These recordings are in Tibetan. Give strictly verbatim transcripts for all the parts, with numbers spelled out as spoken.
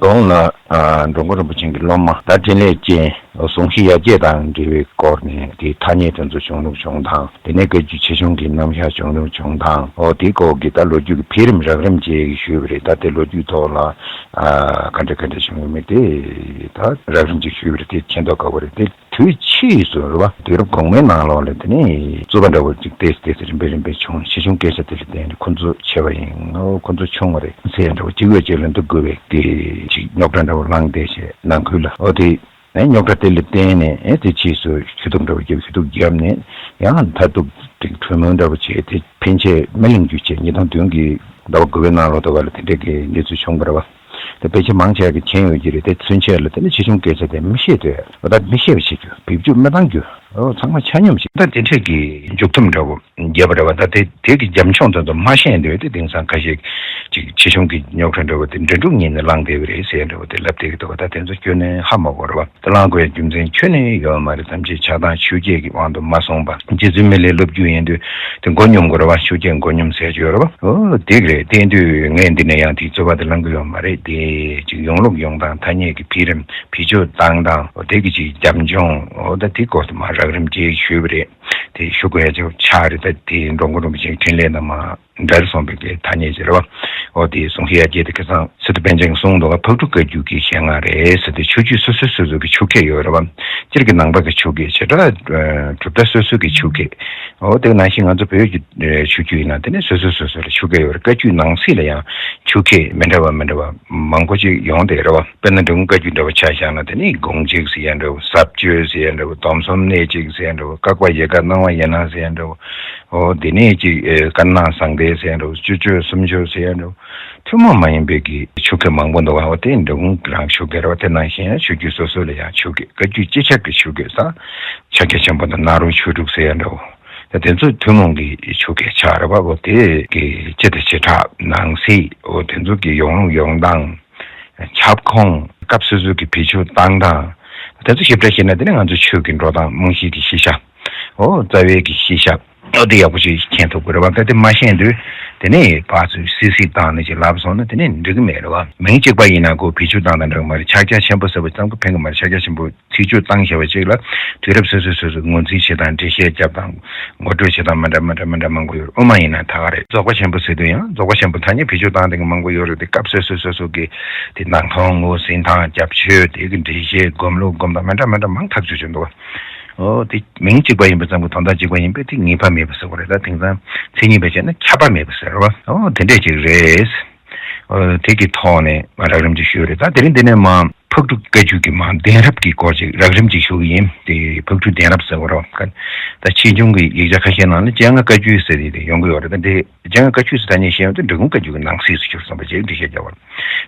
གོང་ལ་ཨ་འགྲོ་མགོན་རིན་པོ་ཆེ་གི་སློབ་མ་ད་འཕྲིན་ལས་ཅན་གཟུངས་གཞི་ཡར་རྒྱས་དང་འབྲེལ་བའི་སྐོར་ནས་དེའི་ཐ་སྙད་དེ་ཚོ་བྱུང་རུང་བྱུང་དང་། དེ་ནས་བཀའ་བརྒྱུད་ཆེ་ཆུང་གི་རྣམ་གཞག་བྱུང་རུང་བྱུང་དང་། ཨོ་དེའི་སྐོར་གྱི་ད་ལོ་རྒྱུས་ཀྱི་འཕེལ་རིམ་རགས་རིམ་ཅིག་ཞུས་པ་རེད། ད་དེ་ལོ་རྒྱུས་ཐོག་ལ་ཨ་ག་འདྲ་ག་འདྲ་བྱུང་ཡོད་མེད་དེ་ད་རགས་རིམ་ཅིག་ཞུས་པ་རེད། དེ་མཁྱེན་མདོག་ཁ་པོ་རེད། དེ་དུས་ཕྱིས་སུ་རེད་བ། དུས་རབས་གོང་མའི་ནང་ལོགས་ལ་དེ་ནས་རྩོད་པ་འདྲ་བོ་ཅིག་ཏོག་ཙམ་ཏོག་ཙམ་རིམ་པས་རིམ་པས་བྱུང་། ཆེ་ཆུང་སྐད་ཆ་དེ་ལ་བརྟེན་ནས་ཁོ་ཚོ་ཆེ་བ་ཡིན། ཨོ་ཁོ་ཚོ་ཆུང་བ་རེད་ཟེར་འདྲ་བོ། གཅིག་བས་གཅིག་ལ་འདུ་དགོས་པའི་གི་ཅིག་རྙོག་དྲ་འདྲ་བོ་ལངས་བསྡད་བྱས། ནང་ཁུལ་ལ་ཨོ་དེ་ཨེ་རྙོག་དྲ་དེ་ལ་བརྟེན་ནས་ཨེ་དེ་ཕྱིས་སུ་ཞུ་གཏུག་འདྲ་བོ་བརྒྱབ། ཞུ་གཏུག་བརྒྱབ་ནས་ཡང་མཐར་ཐུག་ཅིག་གྲོས་མོལ་འདྲ་བོ་བྱས། དེ་ཕན་ཆད་སྨིན་ལམ་བརྒྱུད་བྱས། ཉིས་སྟོང་བདུན་གྱི་ཟླ་བ་དགུ་པའི་ནང་ལོགས་དེ་བ་ལ་དེ་འདྲའི་གི་གནས་ཚུལ་བྱུང་བ་རེད་བ། དེ་ཕལ་ཆེར་མང་ཆེ་བ་གིས་མཁྱེན་ཡོད་ཀྱི་རེད། དེ་ཚུན་ཆད་ལ་དེ་ནི་ཆེ་ཆུང་སྐད་ཆ་དེ་མི་བཤད་དེ། འོ་ད་མི་བཤད་པ་བྱེད་རྒྱུ། བེད་སྤྱོད་མི་གཏང་རྒྱུ། འོ་ཚང་མ་ཆ་སྙོམས་བྱེད། ད་དེ་འཕྲལ་གྱི་མཇུག་སྡོམ་འདྲ་བོ་བརྒྱབ་པ་རེད་བ། ད་དེ་དེ་གི་རྒྱབ་ལྗོངས་དེ་ཚོ་མ་ཤེས་འདོད་དེ་དེང་སང་ཁ་ཤས་ཅིག་ཆེ་ཆུང་གི་རྙོག་དྲ་འདྲ་བོ་དེ་འདྲ་འདུག་ཉིད་ནས་ལངས་བསྡད་པ་རེད་ཟེར་འདྲ་བོ་དེ་ལབ་བསྡད་ཀྱི་འདུག་བ། ད་དེ་ཚོ་ཁྱོན་ནས་ཧ་མ་གོ་རེད་བ། དེ་ལངས་དགོས་རྒྱུ་མཚན་ཁྱོན་ནས་ཡོད་མ་རེད། ཐམས་ཅད་ཆགས་སྡང་ཆོས་བརྒྱད་ཀྱི་དབང་དུ་མ་སོང་བ། རྗེ་བཙུན་མི་ལའི་སློབ་བརྒྱུད་ཡིན་དུས་དེ་མགོ་སྙོམས་དགོས་རེད་བ། ཆོས་བརྒྱད་མགོ་སྙོམས་ཟེར་གྱི་ཡོད་རེད་བ། ཨོ་དེ་རེད། དེ་དུས་ངས་འདི་ནས་ཡང་དེའི་རྩོད་པ་དེ་ལངས་ཀྱི་ཡོད་མ་རེད། དེ་ཅིག་ཡོང་ལུགས་ཡོང་སྟངས། ཐ་སྙད་ཀྱི་འཕེལ་རིམ། བེད་སྤྱོད་བཏང་སྟངས། ཨོ་དེ་གི་ཅིག་རྒྱབ་ལྗོངས། ཨོ་ད་དེ་སྐོར་དུ་མ་རགས་རིམ་ཅིག་ཞུས་པ་རེད། དེ་ཞུ་དགོས་ཡ་ཅིག་ཆགས་རེད། ད་དེ་འགྲོ་མགོན་རིན་པོ་ཆེའི་འཕྲིན་ལས་དང་མ་འབྲེལ་སོང་བའི་གི་ཐ་སྙད་ཅིག་རེད་བ། ཨོ་དེ་གཟུངས་གཞི་ཡར་རྒྱས་དེ་ཁ་སང་སི་ཏུ་པཎ་ཆེན་གྱིས་གསུངས་འདུག་ག་ཕག་གྲུ་བཀའ་བརྒྱུད་ཀྱི་ཞལ་སྔ་རེད་ཟེར་ཏེ། ཆོས་བརྒྱུད་སོ་སོ་སོ་སོ་གི་ཆོས་སྐད་ཡོད་རེད་བ། སྤྱིར་གྱི་ནང་པ་གི་ཆོས་སྐད་བྱེ་བྲག་གྲུབ་མཐའ་སོ་སོ་གི་ཆོས་སྐད། ཨོ་དེ་ནང་བཞིན་ང་ཚོ་བོད་ཀྱི་ཆོས་བརྒྱུད་ཡིན་ན་དེ་ནི་སོ་སོ་སོ་སོ་ལ་ཆོས་སྐད་ཡོད་རེད། བཀའ་བརྒྱུད་ནང་གསེས་ལ་ཡང་ཆོས་སྐད་མི་འདྲ་བ་མི་འདྲ་བ་མང་པོ་ཅིག་ཡོང་བསྡད་རེད་བ། དཔེར་ན་འབྲི་གུང་བཀའ་བརྒྱུད་འདྲ་བ་ཆ་བཞག་ན་དེ་ནི་དགོངས་གཅིག་ཟེར་ཡ་འདྲ་བོ། ཟབ་ཆོས་ཟེར་ཡ་འདྲ་བོ། སྡོམ་གསུམ་གནད་གཅིག་ཟེར་ཡ་འདྲ་བོ། བཀའ་བརྒྱད་བཀའ་སྣང་བ་ཡན་ལག་ཟེར་ཡ་འདྲ་བོ། ཨོ་དེ་ནས་ཅིག་ཨེ་བཀའ་སྣང་བཟང་པོ་ཟེར་ཡ་འདྲ་བོ། སྤྱོད་བརྗོད་སུམ་ཅུ་ཟེར་ཡ་འདྲ་བོ། ཐུན་མོང་མ་ཡིན་པའི་གི་ཆོས་སྐད་མང་པོ་འདུག་བ། ཨོ་དེ་འབྲི་གུང་གི་རང་ཆོས་སྐད་རེད་བ། དེ་ནང་བཞིན་ཡང་ཆོས་བརྒྱུད་སོ་སོ་ལ་ཡང་ཆོས་སྐད། བཀའ་བརྒྱུད་སྤྱི་ཁྱབ་ཀྱི་ཆོས་སྐད་ས་ཕྱག་རྒྱ་ཆེན་པོ་དང་ནཱ་རོ་ཆོས་དྲུག་ཟེར་ཡ་འདྲ་བོ། ད་དེ་ཚོ་ཐུན་མོང་གི་ཆོས་སྐད་ཆགས་རེད་བ། ཨོ་དེ་གི་སྤྱི་དང་བྱེ་བྲག་ནང་གསེས། ཨོ་དེ་ཚོ་གི་ཡོང་ལུགས་ཡོང་སྟངས། ཁྱབ་ཁོངས། སྐབས་སོ་སོ་གི་བེད་སྤྱོད་བཏང་སྟངས། དེ་ཚོ་ཞིབ་ཕྲ་ཤེས་ན་དེ་ནི་ང་ཚོ་ཆོས་ཀྱི་འགྲོ་སྟངས། རྨང་གཞི་གི་གཞི་བཞག་ཨོ་རྩ་བའི་གི་གཞི་བཞག་ཨོ་དེ་ཡག་པོ་ཞིག་མཁྱེན་ཐུབ་དགོས་རེད་བ། ད་དེ་མ་ཤེས་དུས་དེ་ནས་ཕར་ཚུར་སིག་སིག་བཏང་ནས་ཅིག་ལབ་སོང་ན་དེ་ནས་འགྲིག་གི་མེད་རེད་བ། མིང་གཅིག་པ་ཡིན་ན་ཁོ་བེད་སྤྱོད་བཏང་དང་འགྲིག་གི་མ་རེད། ཕྱག་རྒྱ་ཆེན་པོ་ཟེར་བ་ཙམ་གྱིས་ཕན་གི་མ་རེད། ཕྱག་རྒྱ་ཆེན་པོ་ཚིག་བརྗོད་བཏང་བཞག་པ་ཅིག་ལ་དུས་རབས་སོ་སོ་སོ་སོ་ངོས་འཛིན་བྱེད་སྟངས། འགྲེལ་བཤད་རྒྱབ་སྟངས། ངོ་སྤྲོད་བྱེད་སྟངས་མི་འདྲ་མི་འདྲ་མི་འདྲ་མང་པོ་ཡོད་རེད། དབུ་མ་ཡིན་ན་ད་ག་རེད། རྫོགས་པ་ཆེན་པོ་ཟེར་དུས་ཡང་རྫོགས་པ་ཆེན་པོ་ཐ་སྙད་བེད་སྤྱོད་བཏང་དེ་གི་མང་པོ་ཡོད་རེད། དེ་སྐབས་སོ་སོ་སོ་སོ་གི་དེ་སྣང་སྟོང་ངོས་ཟིན་སྟངས། རྒྱབ་ཆོས། དེ་གི་འགྲེལ་བཤད། སྒོམ་ལུགས། སྒོམ་སྟངས་མི་འདྲ་མི་འདྲ་མང་ཐག་ཆོད་ཆོད་འདུག་བ། ཨོ་དེ་མིང་གཅིག་པ་ཡིན་པ་ཙམ་གྱིས་དོན་དག་གཅིག་པ་ཡིན་པས་དེ་ངེས་པ་མེད་པ་ཟེར་བ་རེད། ད་དེང་སང་མཚན་ཉིད་པ་བྱས་ན་ཁྱབ་པ་མེད་པ་ཟེར་བ། ཨོ་དེ་འདྲས་ཅིག་རེད། ཨོ་དེ་གི་ཐོག་ནས་མ་རགས་རིམ་གྱིས་ཞུས་རེད། ད་དེ་རིང་འདི་ནས་མ་ཕག་གྲུ་བཀའ་བརྒྱུད་ཀྱི་མ་གདན་རབས་ཀྱི་སྐོར་ཅིག་རགས་རིམ་ཅིག་ཞུ་གི་ཡིན། དེ་ཕག་གྲུ་གདན་རབས་ཟེར་བ་རེད་བ། ད་ཆེ་ཆུང་གི་ཡིག་ཆ་ཁ་ཤས་ནང་ལ་སྤྱན་སྔ་བཀའ་བརྒྱུད་ཟེར་ཡི་དེ་ཡོང་གི་ཡོད་རེད། ད་དེ་སྤྱན་སྔ་བཀའ་བརྒྱུད་ཟེར་ཐ་སྙད་བཤད་ཡོང་དུས་འབྲི་གུང་བཀའ་བརྒྱུད་ཀྱི་ནང་གསེས་སུ་གྱུར་སོང་བ་ཅིག་འགྲེལ་བཤད་རྒྱག་པ་རེད།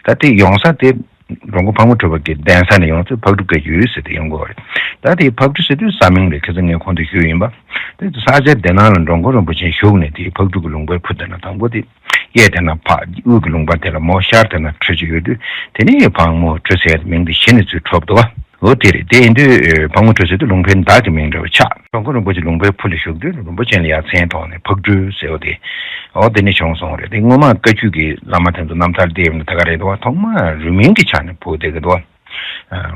ད་དེ་ཡོང་ས་དེ་འགྲོ་མགོན་ཕག་མོ་གྲུ་པ་གི་གདན་ས་ནས་ཡོང་ཚུལ་ཕག་གྲུ་བཀའ་བརྒྱུད་ཟེར་དེ་ཡོང་གི་ཡོད་རེད། ད་དེ་ཕག་གྲུ་ཟེར་དུས་ས་མིང་རེད། ཁ་སང་ངས་གོང་དུ་ཞུས་ཡིན་པ། དེ་ས་ཆ་དེ་ནང་ལ་འགྲོ་མགོན་རིན་པོ་ཆེ་བཞུགས་ནས་དེ་ཕག་གྲུ་གི་ལུང་པའི་ཕུ་དེ་ན་དང་པོ་དེ། གཡས་དེ་ན་ཕག་དབུས་ཀྱི་ལུང་པ་དེ་ལ་མོ་ཤར་དེ་ན་ཁྲི་ཅིག་ཡོད་དུས། དེ་ནས་ཕག་མོ་གྲུ་ཟེར་མིང་དེ་གཞི་ནས་ཚུར་གྲུབ་འདུག་བ། འོ་དེ་རེད། དེ་ཡིན་དུས་ཕག་མོ་གྲུ་ཟེར་དུས་ལུང་པའི་བརྡ་གི་མིང་འདྲ་བོ་ཆགས། འགྲོ་མགོན་རིན་པོ་ཆེ་ལུང་པའི་ཕུ་ལ་བཞུགས་དུས་རིན་པོ་ཆེ་ལ་ཡ་མཚན་ཐོགས་ནས་ཕག་གྲུ་ཟེར་བ་དེ། འོ་དེ་ནས་བྱུང་སོང་རེད། དེ་སྔོན་མ་བཀའ་བརྒྱུད་ཀྱི་བླ་མ་དེ་ཚོ་རྣམ་ཐར་བལྟས་ཡོང་ན་ད་ག་རེད་འདུག་བ། ཐོག་མ་རུས་མིང་གི་ཆ་ནས་ཕུ་བསྡད་ཀྱི་འདུག་བ།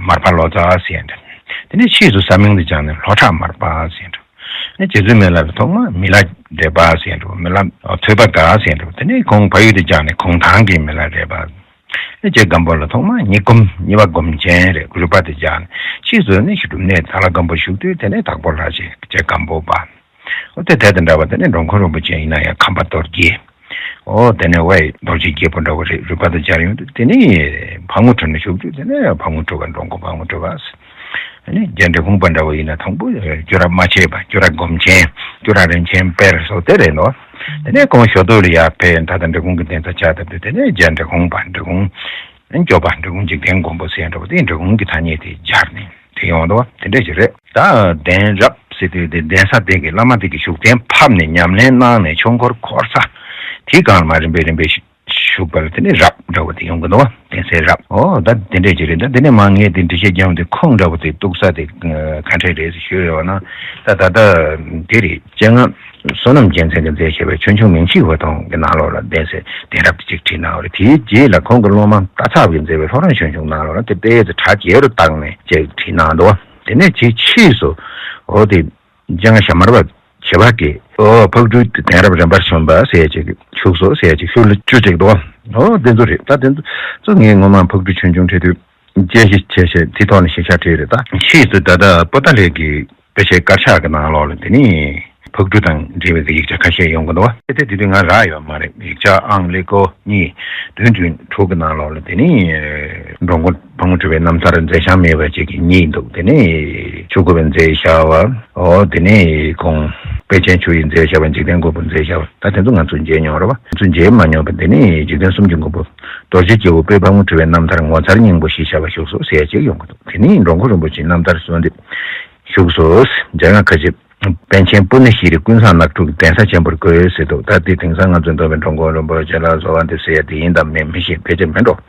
མར་པ་ལོ་ཙཱ་ཟེར་ཡ་འདྲ། དེ་ནས་ཕྱིས་སུ་ས་མིང་དུ་སྦྱངས་ནས་ལྷོ་བྲག་མར་པ་ཟེར་ཡ་འདྲ། ནས་རྗེ་བཙུན་མི་ལ་ལ་ཐོག་མ་མི་ལ་རས་པ་ཟེར་ཡ་འདྲ། མི་ལ་ཐོས་པ་དགའ་ཟེར་ཡ་འདྲ། དེ་ནས་ཁོང་བལ་ཡུལ་དུ་སྦྱངས་ནས་གུང་ཐང་གི་མི་ལ་རས་པ། ནས་རྗེ་སྒམ་པོ་ལ་ཐོག་མ་ཉི་སྒོམ་ཉི་བ་སྒོམ་ཆེན་རེད། རུས་པ་དུ་སྦྱངས་ནས་ཕྱིས་སུ་ནི་ཞུ་སྒྲུབ་ནས་དྭགས་ལྷ་སྒམ་པོ་བཞུགས་དུས་དེ་ནས་དྭགས་པོ་ལྷ་རྗེ་རྗེ་སྒམ་པོ་པ། འོ་དེ་དེ་དང་འདྲ་བ། དེ་ནས་འགྲོ་མགོན་རིན་པོ་ཆེ་ཡིན་ན་ཡང་ཁམས་པ་རྡོ་རྗེ། འོ་དེ་ནས་ཝའི་རྡོ་རྗེ་རྒྱལ་པོ་འདྲ་བོ་རེད། རུས་པ་དང་སྦྱར་ཡོང་དུས་དེ་ནས་ཕག་མོ་གྲུ་ནས་བཞུགས་དུས་དེ་ནས་ཕག་མོ་གྲུ་པ། འགྲོ་མགོན་ཕག་མོ་གྲུ་པ། དེ་ནས་རྗེ་འབྲི་གུང་པ་འདྲ་བོ་ཡིན་ན་དང་པོ་སྐྱུ་ར་རྨ་ཆེན་པ། སྐྱུ་ར་སྒོམ་ཆེན། སྐྱུ་ར་རིན་ཆེན་དཔལ་སོགས་དེ་རེད་འདུག་དེ་ནས་ཁོང་ཞོ་སྟོད་ལ་ཡར་ཕེབས། ད་ལྟ་འབྲི་གུང་གི་གདན་ས་ཆགས་བསྡད་དུས་དེ་ནས་རྗེ་འབྲི་གུང་པ། འབྲི་གུང་སྐྱོབ་པ། འབྲི་གུང་འཇིག་རྟེན་མགོན་པོ་ཟེར་འདྲ་བོ་དེ་འབྲི་གུང་གི་ཐ་སྙད་དེ་སྦྱར་ནས། དེ་ཡོང་དོ། དེ་འདྲ་ཞིག་རེད། ད་གདན་རབས་ཟེར་དུས་དེ་གདན་ས་དེ་གི་བླ་མ་དེ་གི་བཞུགས་གདན་ཕབ་ནས་ཉམས་ལེན་གནང་ནས་ཆོས་འཁོར་འཁོར་ས་དེའི་སྒང་ལ་མར་རིམ་པས་རིམ་པས་བཞུགས་པ་ལ་དེ་ནས་རབས་འདྲ་བོ་དེ་ཡོང་གི་འདུག་བ། གདན་སའི་རབས། ཨོ་ད་དེ་འདྲ་ཞིག་རེད། ད་དེ་ནས་མ་ངས་དེ་འགྲེལ་བཤད་རྒྱབ་དེ་ཁུངས་འདྲ་བོ་དེ་གཏུགས་ས་དེ་ག་འདྲ་རེད་ཟེར་ཞུས་ཡོད་ན། ད་ད་ལྟ་དེ་རེད། སྤྱན་སྔ་ བསོད་ནམས་རྒྱལ་མཚན་གྱིས་མཛད་བཞག་པའི་ཆོས་འབྱུང་མིང་གཞི་འོད་སྟོང་གི་ནང་ལོགས་ལ་གདན་སའི་གདན་རབས་དེ་ཅིག་བྲིས་གནང་བ་རེད། དེའི་རྗེས་ལ་ཁོང་གི་སློབ་མ་སྟག་ཚང་གིས་མཛད་པའི་ལྷོ་རོང་ཆོས་འབྱུང་ནང་ལོགས་ལ་དེ་ཏོག་ཙམ་གྲ་རྒྱས་རུ་བཏང་ནས་ཅིག་བྲིས་གནང་འདུག་དེ་ནས་ཅིག་ཕྱིས་སུ་འོ་དེ་སྤྱན་སྔ་ཞྭ་དམར་པ་བྱེ་བ་གིས་འོ་ཕག་གྲུའི་གདན་རབས་རིམ་པར་བྱོན་པ་ཟེར་ཅིག་བཞུགས་སོ་ཟེར་ཅིག་ཤོ་ལོ་ཀ་བཅུ་ཅིག་འདུག་འོ་དེ་ཚོ་རེད། ད་དེ་ཚོ་ངས་ངོ་མ་ཕག་གྲུ་ཆོས་འབྱུང་འཁྲིད་དུས། དཔྱད་གཞི་བྱས་བྱས་དེ་ཐོག་ནས་ཞིབ་ཆ་བྲིས་རེད། ད་ཕྱིས་སུ་ད་ལྟ་པོ་ཏཱ་ལའི་གི་དཔེ་ཆའི་དཀར་ཆག་གི་ནང་ལོགས་ལ་དེ་ནི་ཕག་གྲུ་དང་འབྲེལ་བའི་ཡིག་ཆ་ཁ་ཤས་ཡོང་གི་འདུག་བ། དེ་དེ་དུས་ང་རག་ཡོད་མ་རེད། ཡིག་ཆ་ཨང་ཀླད་ཀོར་གཉིས་བདུན་བདུན་དྲུག་གི་ནང་ལོགས་ལ་དེ་ནི་འགྲོ་མགོན་ཕག་མོ་གྲུ་པའི་རྣམ་ཐར་མཛད་བྱང་མེད་པ་ཅིག་གི་གཉིས་འདུག་དེ་ནི་ཆོས་སྐུ་པས་མཛད་བཞག་པ། འོ་དེ་ནི་ཁོང་དཔལ་ཆེན་ཆོས་དབྱིངས་མཛད་བཞག་པ། འཇིག་རྟེན་མགོན་པོས་མཛད་བཞག་པ། ད་དེ་ཚོ་ང་ཚོས་མཇལ་མྱོང་རེད་བ། ང་ཚོས་མཇལ་མ་མྱོང་བ་དེ་ནི་འཇིག་རྟེན་གསུམ་གྱི་མགོན་པོ་རྡོ་རྗེ་རྒྱལ་པོ་དཔལ་ཕག་མོ་གྲུ་པའི་རྣམ་ཐར་ངོ་མཚར་སྙིང་པོ་ཞེས་བྱ་བ་བཞུགས་སོ་ཟེར་ཡ་ཅིག་ཡོང་གི་འདུག་དེ་ནི་འགྲོ་མགོན་རིན་པོ་ཆེའི་རྣམ་ཐར་གསོལ་འདེབས་བཞུགས་སོ། མཇལ་ཡང་ཁ་ཅིག་པཎ་ཆེན་པུ་ན་ཤྲི་ཀུན་བཟང་ནག་ཕྲུག་གདན་ས་ཆེན་པོར་བཀོད་ཟེར་འདུག་ད་དེ་དེང་སང་ང་ཚོས་འདོན་པའི་འགྲོ་མགོན་རིན་པོ་ཆེ་ལ་གསོལ་བ་འདེབས་ཟེར་ཡ་དེ་ཡིན་དམ་མིན་མི་ཤེས། ཕལ་ཆེར་མིན་འགྲོ།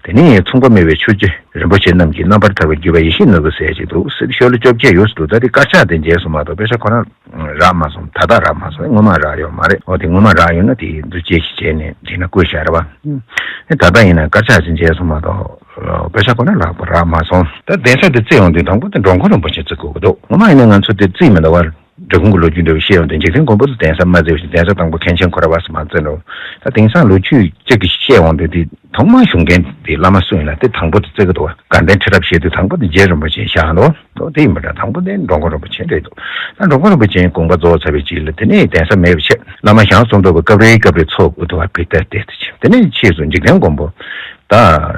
དེ་ནི་མཚུངས་པ་མེད་པའི་ཆོས་རྗེ་རིན་པོ་ཆེ་རྣམས་ཀྱི་རྣམ་པར་ཐར་པའི་བརྒྱུད་པ་ཡེ་ཤེས་ནོར་བུ་ཟེར་ཡ་ཅིག་འདུག་ཤོ་ལོ་ཀ་བཅོ་བརྒྱད་ཡོད་ཟེར་འདུག་ད་དེ་དཀར་ཆག་དེ་མཇལ་སོང་མ་གཏོགས་དཔེ་ཆ་ཁོ་རང་རག་མ་སོང་། ད་ལྟ་རག་མ་སོང་། སྔོན་མ་རག་ཡོད་མ་རེད། འོ་དེ་སྔོན་མ་རག་ཡོད་ན་དེ་འདུ་བྱེད་ཞིག་བྱས་ནས་དེ་ན་བཀོད་བཞག་རེད་བ། ཨེ་ད་ལྟ་ཡིན་ན་དཀར་ཆག་ཅིག་མཇལ་སོང་མ་གཏོགས་དཔེ་ཆ་ཁོ་ན་རག་པ་རག་མ་སོང་། ད་གདན་ས་དེ་བརྩི་ཡོང་དུས་དང་པོ་དེ་འགྲོ་མགོན་རིན་པོ་ཆེ་བརྩི་དགོས་ཀྱི་འདུག་ངོ་མ་ཡིན་ན་ང་ཚོ་དེ་བརྩིས་མི་འདུག་བ། འབྲི་གུང་གི་ལོ་རྒྱུས་འདྲ་བོ་བཤད་ཡོང་དུས་འཇིག་རྟེན་མགོན་པོ་དེ་གདན་ས་མ་བརྩིས་པ་ཞིག་གདན་ས་དང་པོ་མཁན་ཆེན་ཁོ་ར་བ་སུ་མ་བརྩིས་འགྲོ། ད་དེང་སང་ལོ་རྒྱུས་གཅིག་གིས་བཤད་ཡོང་དུས་དེ་ཐོག་མར་བཞུགས་མཁན་དེ་བླ་མ་སུ་ཡིན་ལ་དེ་དང་པོ་དེ་བརྩི་གི་འདུག་བ། དགའ་ལྡན་ཁྲི་རབས་བཤད་དུས་དང་པོ་དེ་རྗེ་རིན་པོ་ཆེ་བཞག་འདུག་འོ་དེ་ཡིན་པ་འདྲ། དང་པོ་དེ་འགྲོ་མགོན་རིན་པོ་ཆེ་རེད་འདུག་ད་འགྲོ་མགོན་རིན་པོ་ཆེའི་དགོངས་པ་རྫོགས་ཚར་བའི་རྗེས་ལ་དེ་ནས་གདན་ས་མེད་པ་བྱས། བླ་མ་ཞང་གསུམ་མདོ་བའི་སྐབས་རེའི་སྐབས་རེ་ཚོགས་དགོས་འདུག་བ། བི་ཏ་ཏེ་ཏེ་བྱས། དེ་ནས་ཕྱིས་སུ་འཇིག་རྟེན་མགོན་པོ་ད་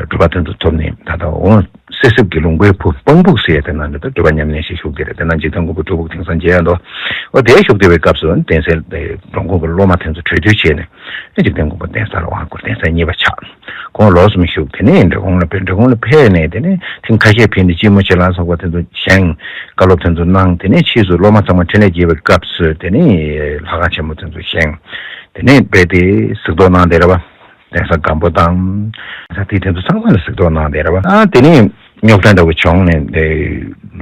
གྲུབ་པ་དེ་ཚོ་ཐོབ་ནས་ད་ལྟ་འོང་སེ་སེབ་ཀྱི་ལུང་པའི་བུ་སྤང་ཕུག་ཟེར་དེ་ན་འདི་ལྟར་སྒྲུབ་པ་ཉམས་ལེན་ཞིག་ཞུགས་ཏེ་རེད། དེ་ན་འཇིག་རྟེན་མགོན་པོ་སྒྲུབ་ཕུག་དེང་སང་མཇལ་ཡ་འདུག་འོ་དེ་ཞུགས་བསྡད་པའི་སྐབས་སུ་གདན་སའི་འགྲོ་མགོན་གྱི་སློབ་མ་དེ་ཚོ་གྲོས་བསྡུར་བྱས་ནས་འཇིག་རྟེན་མགོན་པོ་གདན་ས་ལ་དབང་བསྐུར། གདན་ས་གཉིས་པ་ཆགས། ཁོང་ལོགས་སུ་མི་བཞུགས། དེ་ནས་འབྲི་གུང་ལ་ཕེབས། འབྲི་གུང་ལ་ཕེབས་ནས་དེ་ནས་ཐེངས་ཁ་ཤས་ཕེབས་ནས་སྐྱིད་མོ་བྱེད་ལ་སོགས་པ་དེ་ཚོ་བཞེངས། བཀའ་སློབ་དེ་ཚོ་གནང་། དེ་ནས་ཕྱིས་སུ་སློབ་མ་ཚང་མ་འཕྲིན་ལས་རྒྱས་པའི་སྐབས་སུ་དེ་ནས་ལྷ་ཁང་ཆེན་མོ་དེ་ཚོ་བཞེངས། དེ་ནས་རྦད་དེ་གཟིགས་རྟོག་གནང་བསྡད་རེད་བ། གདན་ས་སྒམ་པོ་དང་ས་དེ་དེ་ཚོ་ཚང་མ་ལ་གཟིགས་རྟོག་གནང་བསྡད་རེད་བ། ཨ་དེ་ནས་རྙོག་དྲ་འདྲ་བོ་བྱུང་ནས་དེ་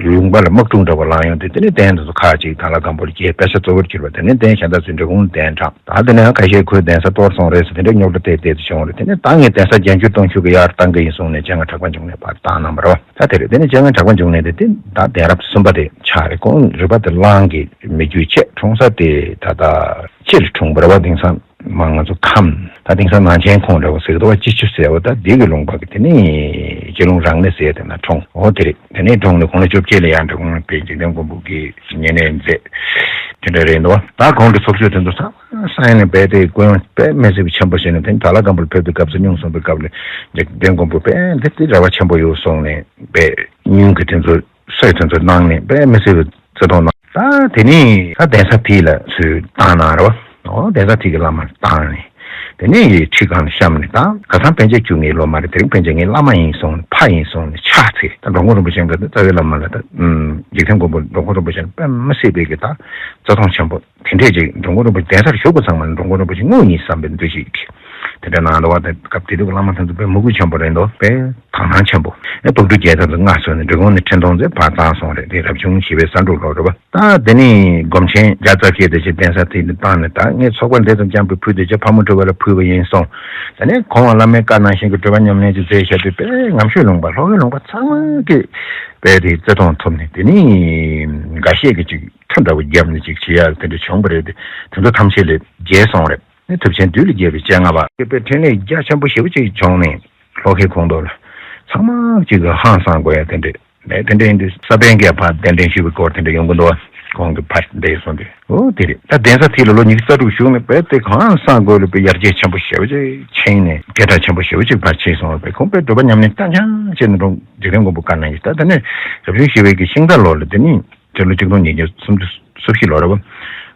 ལུང་པ་ལ་དམག་འཁྲུག་འདྲ་བོ་ལངས་ཡོང་དུས་དེ་ནས་གདན་དེ་ཚོ་ཁག་ཅིག་དྭགས་ལྷ་སྒམ་པོ་ལ་བསྐྱལ། དཔེ་ཆ་གཙོ་བོར་གྱུར་པ་དེ་ནས་གདན་གཞན་དག་ཚོས་འབྲི་གུང་ལ་གདན་དྲངས། ད་དེ་ནས་ཁ་ཤས་ཁོའི་གདན་ས་གཏོར་སོང་རེད་ཟེར་དེ་འདྲའི་རྙོག་དྲ་ཏོག་ཙམ་བྱུང་རེད། དེ་ནས་ད་ངས་གདན་ས་བརྒྱད་འགྱུར་སྟོང་འགྱུར་གྱི་ཡར་བཏང་གི་ཡིན་གསུངས་ནས་སྤྱན་སྔ་གྲགས་པ་འབྱུང་གནས་ཕར་བཏང་གནང་བ་རེད་བ། ད་དེ་རེད། དེ་ནས་སྤྱན་སྔ་གྲགས་པ་འབྱུང་གནས་དེ་དེ་ད་གདན་རབས་གསུམ་པ་དེ་ཆགས་རེད། ཁོང་རུས་པ་དེ་གླང་གི་མི་རྒྱུད་བྱས། འཁྲུངས་ས་དེ་ད་ལྟ་ཕྱིར་འཁྲུངས་པ་རེད་བ། དེང་སང་མ་ང་ཚོ་ཁམས་ད་དེང་སང་ནང་ཆེན་ཁོངས་འདྲ་བོ་ཟེར་གི་འདུག་བ། སྤྱི་ཆུ་ཟེར་བ་ད་དེ་གི་ལུང་པ་གི་དེ་ནས་སྤྱི་ལུང་རང་གནས་ཟེར་དེ་ན་འཁྲུངས། འོ་དེ་རེད། དེ་ནས་འཁྲུངས་ནས་དགུང་ལོ་བཅོ་བརྒྱད་ལ་ཡར་འབྲི་གུང་ལ་ཕེབས། འཇིག་རྟེན་མགོན་པོ་གི་ཉེ་གནས་མཛད། དེ་འདྲ་རེད་འདུག་བ། ད་ཁོང་གི་ཚོགས་ཆོས་དེ་ཚོ་ཚང་མ་སང་ནས་རྦད་དེ་སྐུ་ཡོན་དཔེ་མི་སྲིད་པ་ཆེན་པོ་བྱས་ནས། དེ་ནས་དྭགས་ལྷ་སྒམ་པོ་ལ་ཕེབས་པའི་སྐབས་སུ་སྙུང་གསུངས་པའི་སྐབས་ལ་འཇིག་རྟེན་མགོན་པོ་དཔེ་འདི་དེ་རེ་བ་ཆེན་པོ་ཡོད་གསུངས་ནས་དཔེ་སྙུང་གི་དེ་ཚོ་གསོལ་དེ་ཚོ་གནང་ནས་དཔེ་མི་སྲིད་པའི་བརྩེ་དུང་གནང་། ད་དེ་ནས་ད་གདན་ས་དེ་ལ་ཚུར་བཏང་གནང་རེད་བ། འོ་གདན་ས་དེ་གི་བླ་མར་བཏང་ནས་དེ་ནས་ཁྲི་སྒང་ལ་བཤམས་ནས། ད་ཁ་སང་པཎ་ཆེན་ཁྱོད་ངའི་སློབ་མ་རེད། དེ་རིང་པཎ་ཆེན་ངའི་བླ་མ་ཡིན་གསུངས་ནས་ཕ་ཡིན་གསུངས་ནས་ཕྱག་འཚལ། ད་འགྲོ་མགོན་རིན་པོ་ཆེ་འགའ་དེ་རྩ་བའི་བླ་མ་ལ་ད་འཇིག་རྟེན་མགོན་པོ་འགྲོ་མགོན་རིན་པོ་ཆེ་ལ་དཔེ་མི་སྲིད་པའི་གི་ད་བརྩེ་དུང་ཆེན་པོ་དེ་འདྲས་ཅིག་འགྲོ་མགོན་རིན་པོ་ཆེ་གདན་སར་བཞུགས་པ་ཚང་མ་ལ་འགྲོ་མགོན་རིན་པོ་ཆེ་དངོས་ཉིད་བསམ་པའི་འདུ་ཤེས་ཀྱིས་དེ་འདྲ་གནང་འདུག་བ། དེ་སྐབས་དེ་དུས་ཀྱི་བླ་མ་དེ་ཚོ་དཔེ་མོས་གུས་ཆེན་པོ་རེད་འདུག་དཔེ་དག་སྣང་ཆེན་པོ། ཨེ་དུག་སྦྲུལ་རྒྱལ་ཐབས་ལ་མངའ་གསོལ་ནས་འབྲི་གུང་ནས་ཁྲི་སྟོང་ཙམ་ཕར་བཏང་སོང་རེད། དེ་རབ་བྱུང་བཞི་པའི་ས་འབྲུག་ལོ་རེད་བ། ད་དེ་ནས་སྒོམ་ཆེན་བརྒྱ་རྩ་བརྒྱད་དེ་ཅིག་གདན་ས་དེ་ནས་བཏང་ནས། ད་ངས་ཚོགས་པ་འདི་ཙམ་རྐྱང་པོ་ཕུལ་དེ་ཅིག་ཕག་མོ་གྲུ་པ་ལ་ཕུལ་བ་ཡིན་གསུངས། དེ་ནས་ཁོང་བ་བླ་མའི་བཀའ་ནང་བཞིན་གྱི་སྒྲུབ་པ་ཉམས་ལེན་ཅིག་མཛད་བཞག་དུས་དཔེ་ངམ་ཤོད་ལུང་པ་ལྷོ་ཁའི་ལུང་པ་ཚང་མ་གིས་དཔེ་དེ་བརྩེ་དུང་ཐོབ་ནས། དེ་ནས་འགའ་ཤས་ཀྱིས་ཅིག་ཐུ་འདྲ་བོ་བརྒྱབ་ནས་ཅིག་བྱེད་ཡག་དེ་འདྲ་བྱུང་བ་རེད། དེ་དེ་ཚོ་ཐམས་ཅད་ལས་རྒྱལ་སོང་རེད། ནས་ཐུབ་ཆེན་བདུད་ལ་རྒྱལ་བའི་སྤྱན་སྔ་བ། དཔེ་འཕྲིན་ལས་རྒྱ་ཆེན་པོ་ཞེ་པོ་ཅིག་བྱུང་ནས་ལྷོ་ཁའི་ཁོངས་གཏོགས་ལ་ཚང་མ་ཅིག་གི་ཧང་སངས་དགོས་ཡ་དེ་འདྲས། ནས་དེ་འདྲས་ཡིན་དུས་ས་པཎ་གྱིས་ཕར་གདན་འདྲེན་ཞུས་པའི་སྐོར་དེ་འདྲ་ཡོང་གི་འདུག་བ། ཁོང་གི་ཕར་འདས་སོང་དུས། འོ་དེ་རེད། ད་གདན་ས་དེ་ལ་ལོ་ཉི་ཤུ་རྩ་དྲུག་བཞུགས་ནས་དཔེ་དེ་ཧང་སངས་དགོས་ལ་དཔེ་ཡར་རྒྱས་ཆེན་པོ་ཞེ་པོ་ཅིག་ཕྱིན་ནས་སྐད་གྲགས་ཆེན་པོ་ཞེ་པོ་ཅིག་ཕར་ཕྱིན་སོང་བ། དཔེ་ཁོང་དཔེ་སྒྲུབ་པ་ཉམས་ལེན་རྐྱང་རྐྱང་བྱས་ནས་འགྲོ། འཇིག་རྟེན་མགོན་པོ་བཀའ་གནང་གི། ད་དེ་ནས་རབ་བྱུང་བཞི་པའི་གི་ཤིང་རྟ་ལོ་ལ་དེ་ནས་སྤྱི་ལོ་ཆིག་སྟོང་ཉིས་བརྒྱ་སུམ་ཅུ་སོ་བཞི་ལོ་རེད་བ།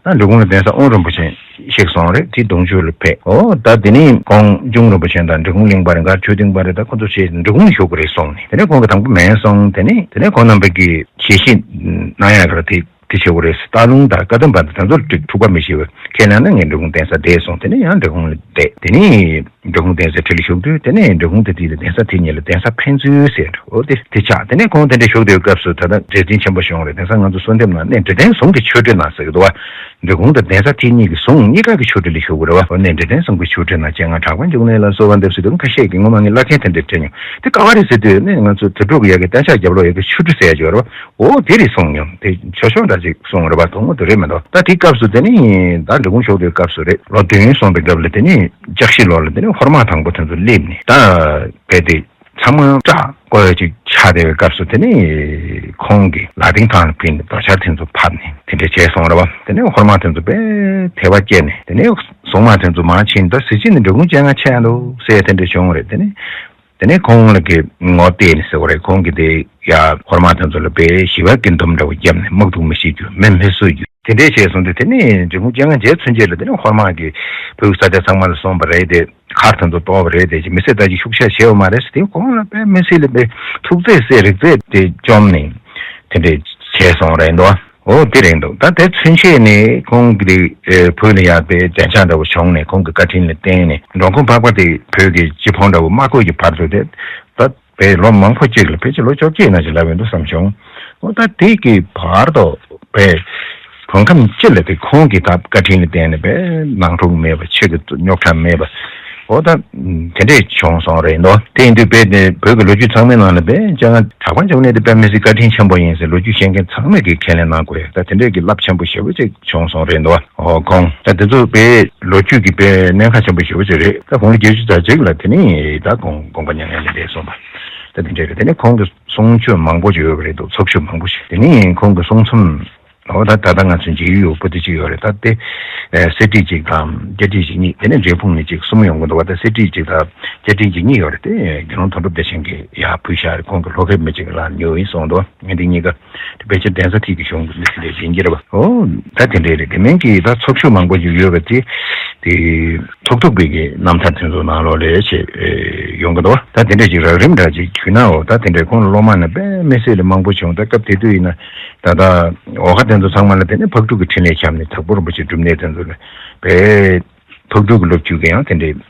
ད་འབྲི་གུང་ལ་གདན་ས་དབོན་རིན་པོ་ཆེ་གཤེགས་སོང་རེད། དེ་གདུང་མཆོད་ལ་ཕེབས། འོ་ད་དེ་ནས་ཁོང་གཅུང་རིན་པོ་ཆེ་དང་འབྲི་གུང་གླིང་པ་རེད། མགར་ཆོས་སྡིངས་པ་རེད། ད་ཁོ་ཚོ་བྱས་འབྲི་གུང་ལ་བཞུགས་ཀྱི་རེད་གསུངས་ནས། དེ་ནས་ཁོང་གིས་དང་པོ་མེད་གསུངས། དེ་ནས་དེ་ནས་ཁོང་རྣམ་པ་གིས་ཞལ་བཞེས་གནང་ཡག་གི་རེད། དེ་ དེ་བྱེད་དགོས་རེད། སྟག་ལུང་དང་བཀའ་གདམས་པ་དང་དེ་ཚོར་ཐུག་པ་མི་ཤེས་པའི་ཁས་ལེན་ན། ངས་འབྲི་གུང་གདན་ས་བསྡད་སོང་། དེ་ནས་ཡང་འབྲི་གུང་ལ་བསྡད། དེ་ནས་འབྲི་གུང་གདན་སའི་ཁྲི་ལ་བཞུགས་དུས། དེ་ནས་འབྲི་གུང་དེ་དུས་ལ་གདན་ས་དེ་གཉིས་ལ་གདན་ས་ཕན་ཚུན་ཟེར་འདྲ་བོ་དེ་དེ་ཆགས། དེ་ནས་ཁོང་དེ་འདྲ་བཞུགས་བསྡད་པའི་སྐབས་སུ། ད་ལྟ་མཛད་འཕྲིན་ཆེན་པོ་བྱུང་རེད། དེང་སང་ང་ཚོ་གསོལ་འདེབས་ནང་གནས་འབྲེལ་ལྡན་ཟུང་གི་ཆོས་སྒྲོན་ནང་ཟེར་གི་འདུག་བ། འབྲི་གུང་དང་གདན་ས་དེ་གཉིས་ཀྱི་ཟུང་གཉིས་ཀ་གི་ཆོས་སྒྲོན་ལ་བཞུགས་དགོས་རེད་བ། འོ་གནས་འབྲེལ་ལྡན་ཟུང་གི་ཆོས་སྒྲོན་ནང་སྤྱན་སྔ་གྲགས་པ་འབྱུང་གནས་ལ་གསོལ་བ་འདེབས་ཟེར་དུས། ཁ་ཤས་ཀྱིས་སྔོན་མ་ངས་བླ་རྒན་དེ་འདྲ་དྲན་མྱོང་། དེ་ག་བ་རེད་ཟེར་དུས་ནས། ང་ཚོ་དུར་ཁྲོད་ཀྱི་ཡ་གི་གཏན་ཆགས་རྒྱབ་ལོགས་ཡ་གི་ཆོས་སྒྲོན་ཟེར་ཡ་ཅིག་ཡོད་རེད་བ། འོ་དེ་རེད་གསུངས་མྱོང་། དེ་ཆོས་ཆོས་འདྲ་ཅིག་གསུངས་རེད་བ། དོན་དངོས་དེ་རེད་མི་འདུག་ད་དེ་སྐབས་སུ་དེ་ནི་ད་འབྲི་གུང་བཞུགས་དུས་སྐབས་སུ་རེད། ལོ་བདུན་སོང་པའི་སྐབས་ལ། དེ་ནི་ལྕགས་བཞི་ལོ་ལ་དེ་ནི་ཧོར་དམག་དང་པོ་དེ་ཚོ་སླེབས་ནས། ད་བས་དེ་ཚང་མ་སྐྲག་དགོས་ཡ་ཅིག་ཆགས་བསྡད་པའི་སྐབས་སུ། དེ་ནི་ཁོང་གིས་ལ་དིང་ཐང་ལ་ཕུལ་ནས་རྡོ་ཆར་དེ་ཚོ་ཕབ་ནས་དེ་འདྲ་བྱས་སོང་རེད་བ། དེ་ནི་ཧོར་དམག་དེ་ཚོ་དཔེ་དད་པ་སྐྱེས་ནས། དེ་ནི་ཟུང་དམག་དེ་ཚོ་མར་ཕྱིན། ད་གཟི་བརྗིད་ནི་འབྲི་གུང་སྤྱན་སྔ་ཆགས་འདུག་ཟེར་དེ་འདྲ་བྱུང་རེད། དེ་ནི་དེ་ནས་ཁོང་ལ་གི་ངོ་བལྟས་ནས་ཟེར་བ་རེད། ཁོང་གིས་དེ་ཡ་ཧོར་དམག་དེ་ཚོ་ལ་དཔེ་ཞི་བའི་སྐྱིན་འདོམ་འདྲ་བོ་བརྒྱབ་ནས། དམག་འཁྲུག་མི་བྱེད་རྒྱུ། མི་མི་གསོད་རྒྱུ། དེ་འདྲས་བྱས་སོང་དུས། དེ་ནས་འབྲི་གུང་སྤྱན་སྔ་མཇལ་ཚུན་ཆད་ལ་དེ་ནས་ཧོར་དམག་གིས་བོད་ཀྱི་ས་ཆ་ཚང་མ་ལ་སོང་བ་རེད་དེ། མཁར་དེ་ཚོ་གཏོར་བ་རེད་དེ། མི་སེར་ད་ཅིག་ཤུགས་ཆེ་བྱས་པ་མ་རེད་ཟེར། དེ་ཁོང་ལ་དཔེ་མི་སེར་ལ་དཔེ་ཐུགས་བརྩེ་སེ་རིག་རྩལ་དེ་བཅོམ་ནས་དེ་འདྲས་བྱས་སོང་རེད་འདུག་འོ་དེ་རེད་འདུག་ད་དེ་ཚུན་ཆད་ནས་ཁོང་གིས་དེ་བོད་ལ་ཡ་དཔེ་མཛད་འཆར་འདྲ་བོ་བྱུང་ནས། ཁོང་གི་བཀའ་དྲིན་ལ་བརྟེན་ནས་འབྲོང་ཁུང་འཕགས་པ་དེ་བོད་ཀྱི་སྤྱི་ཕུང་འདྲ་བོ་དམག་བཀོད་ཀྱི་བར་དུ་དེ། ད་དཔེ་ལོ་མང་པོ་གཅིག་ལ། ཕལ་ཆེར་ལོ་བཅོ་བརྒྱད་ནང་བཞིན་ལབ་ཡོང་དུས་བསམ་བྱུང་། འོ་ད་དེ་གི་བར་དུ་དཔེ་བོད་ཁམས་སྤྱི་ལ་དེ་ཁོང་གི་ད་བཀའ་དྲིན་ལ་བརྟེན་ནས་དཔེ་ནང་འཁྲུག་མེད་པ། ཕྱི་གི་རྙོག་དྲ་མེད་པ། འོ་ད་དེ་འདྲས་བྱུང་སོང་རེད་འདུག་དེ་ཡིན་དུས་དཔེ་དེ་བོད་ཀྱི་ལོ་རྒྱུས་ཚང་མའི་ནང་ལ་དཔེ་སྤྱན་སྔ་གྲགས་པ་འབྱུང་གནས་དེ་དཔེ་མི་སྲིད་བཀའ་དྲིན་ཆེན་པོ་ཡིན་ཟེར་ལོ་རྒྱུས་ཤེས་མཁན་ཚང་མས་ཀྱིས་ཁས་ལེན་གནང་དགོས་ཡ། ད་དེ་འདྲས་ཀྱི་རླབས་ཆེན་པོ་ཞེ་པོ་ཅིག་བྱུང་སོང་རེད་འདུག་འོ་ཁོང་ད་དེ་ཚོ་དཔེ་ལོ་རྒྱུས་ཀྱི་དཔེ་གནད་འགག་ཆེན་པོ་ཞེ་པོ་ཅིག་རེད། ད་དགུང་ལོ་བརྒྱད་ཅུ་གྱ་གཅིག་ལ་དེ་ནས་ད་དགོངས་དགོངས་པ་མྱ་ངན་ལས་འདས་སོང་བ། ད་དེ་འདྲ་རེད། དེ་ནས་ཁོང་གི་གསུང་ཆོས་མང་པོ་ཅིག་ཡོད་པ་རེད་འདུག་ཚོགས་ཆོས་མང་པོ་ཞིག་དེ་ནས་ཁོང་གི་གསུང་རྩོམ། འོ་ད་ད་ལྟ་ང་ཚོ་མཇལ་ཡུལ་ཡོད་པོ་དེ་གཅིག་ཡོད་རེད། ད་དེ་གསེར་བྲིས་གཅིག་དང་རྒྱ་བྲིས་གཅིག་གཉིས། དེ་ནས་འབྲས་སྤུངས་ནས་གཅིག་གསུམ་ཡོང་གི་འདུག་བ། ད་གསེར་བྲིས་གཅིག་དང་རྒྱ་བྲིས་གཅིག་གཉིས་ཡོད་རེད། དེ་དགེ་སློང་དོན་གྲུབ་བདེ་ཆེན་གྱིས་ཡར་ཕུལ་བཞག་རེད། ཁོང་གི་ལྷོ་ཁའི་མི་གཅིག་ལ་ཉོས་ཡིན་གསུངས་འདུག་ངས་འདི་གཉིས་ཀ་དེ་ཕལ་ཆེར་གདན་ས་ཐིག་གི་གཞུང་གི་ལས་ལས་ཡིན་གྱི་རེད་བ། འོ་ད་དེ་འདྲས་རེད། དེ་མིན་གྱི་ད་ཚོགས་ཆོས་མང་པོ་ཞིག་ཡོད་པ་དེ་དེ་ཐུག་ཐུག་པའི་གི་རྣམ་ཐར་དེ་ཚོ་ནང་ལོགས་ལས་བྱས་ཡོང་གི་འདུག་ད་དེ་འདྲས་ཅིག་རགས་རིམ་འདྲ་ཅིག་ཞུས་ན། འོ་ད་དེ་འདྲས་ཁོང་ལ་སློབ་མ་ནི་དཔེ་མི་སྲིད་ལ་མང་པོ་བྱུང་། ད་སྐབས་དེ་དུས་ཡིན་ན་ད་ལྟ་འོ་ཁ་དེ་ཚོ་ཚང་མ་ལ་དེ་ནས་ཕག་གྲུ་གི་འཕྲིན་ལས་བཤམས་ནས། དྭགས་པོ་རིན་པོ་ཆེ་སྒྲུབ་གནས་དེ་ཚོ་ལ་དཔེ་ཕག་གྲུ་གི་སློབ་བརྒྱུད་ཀྱི་ཡང་དེ་འདྲས་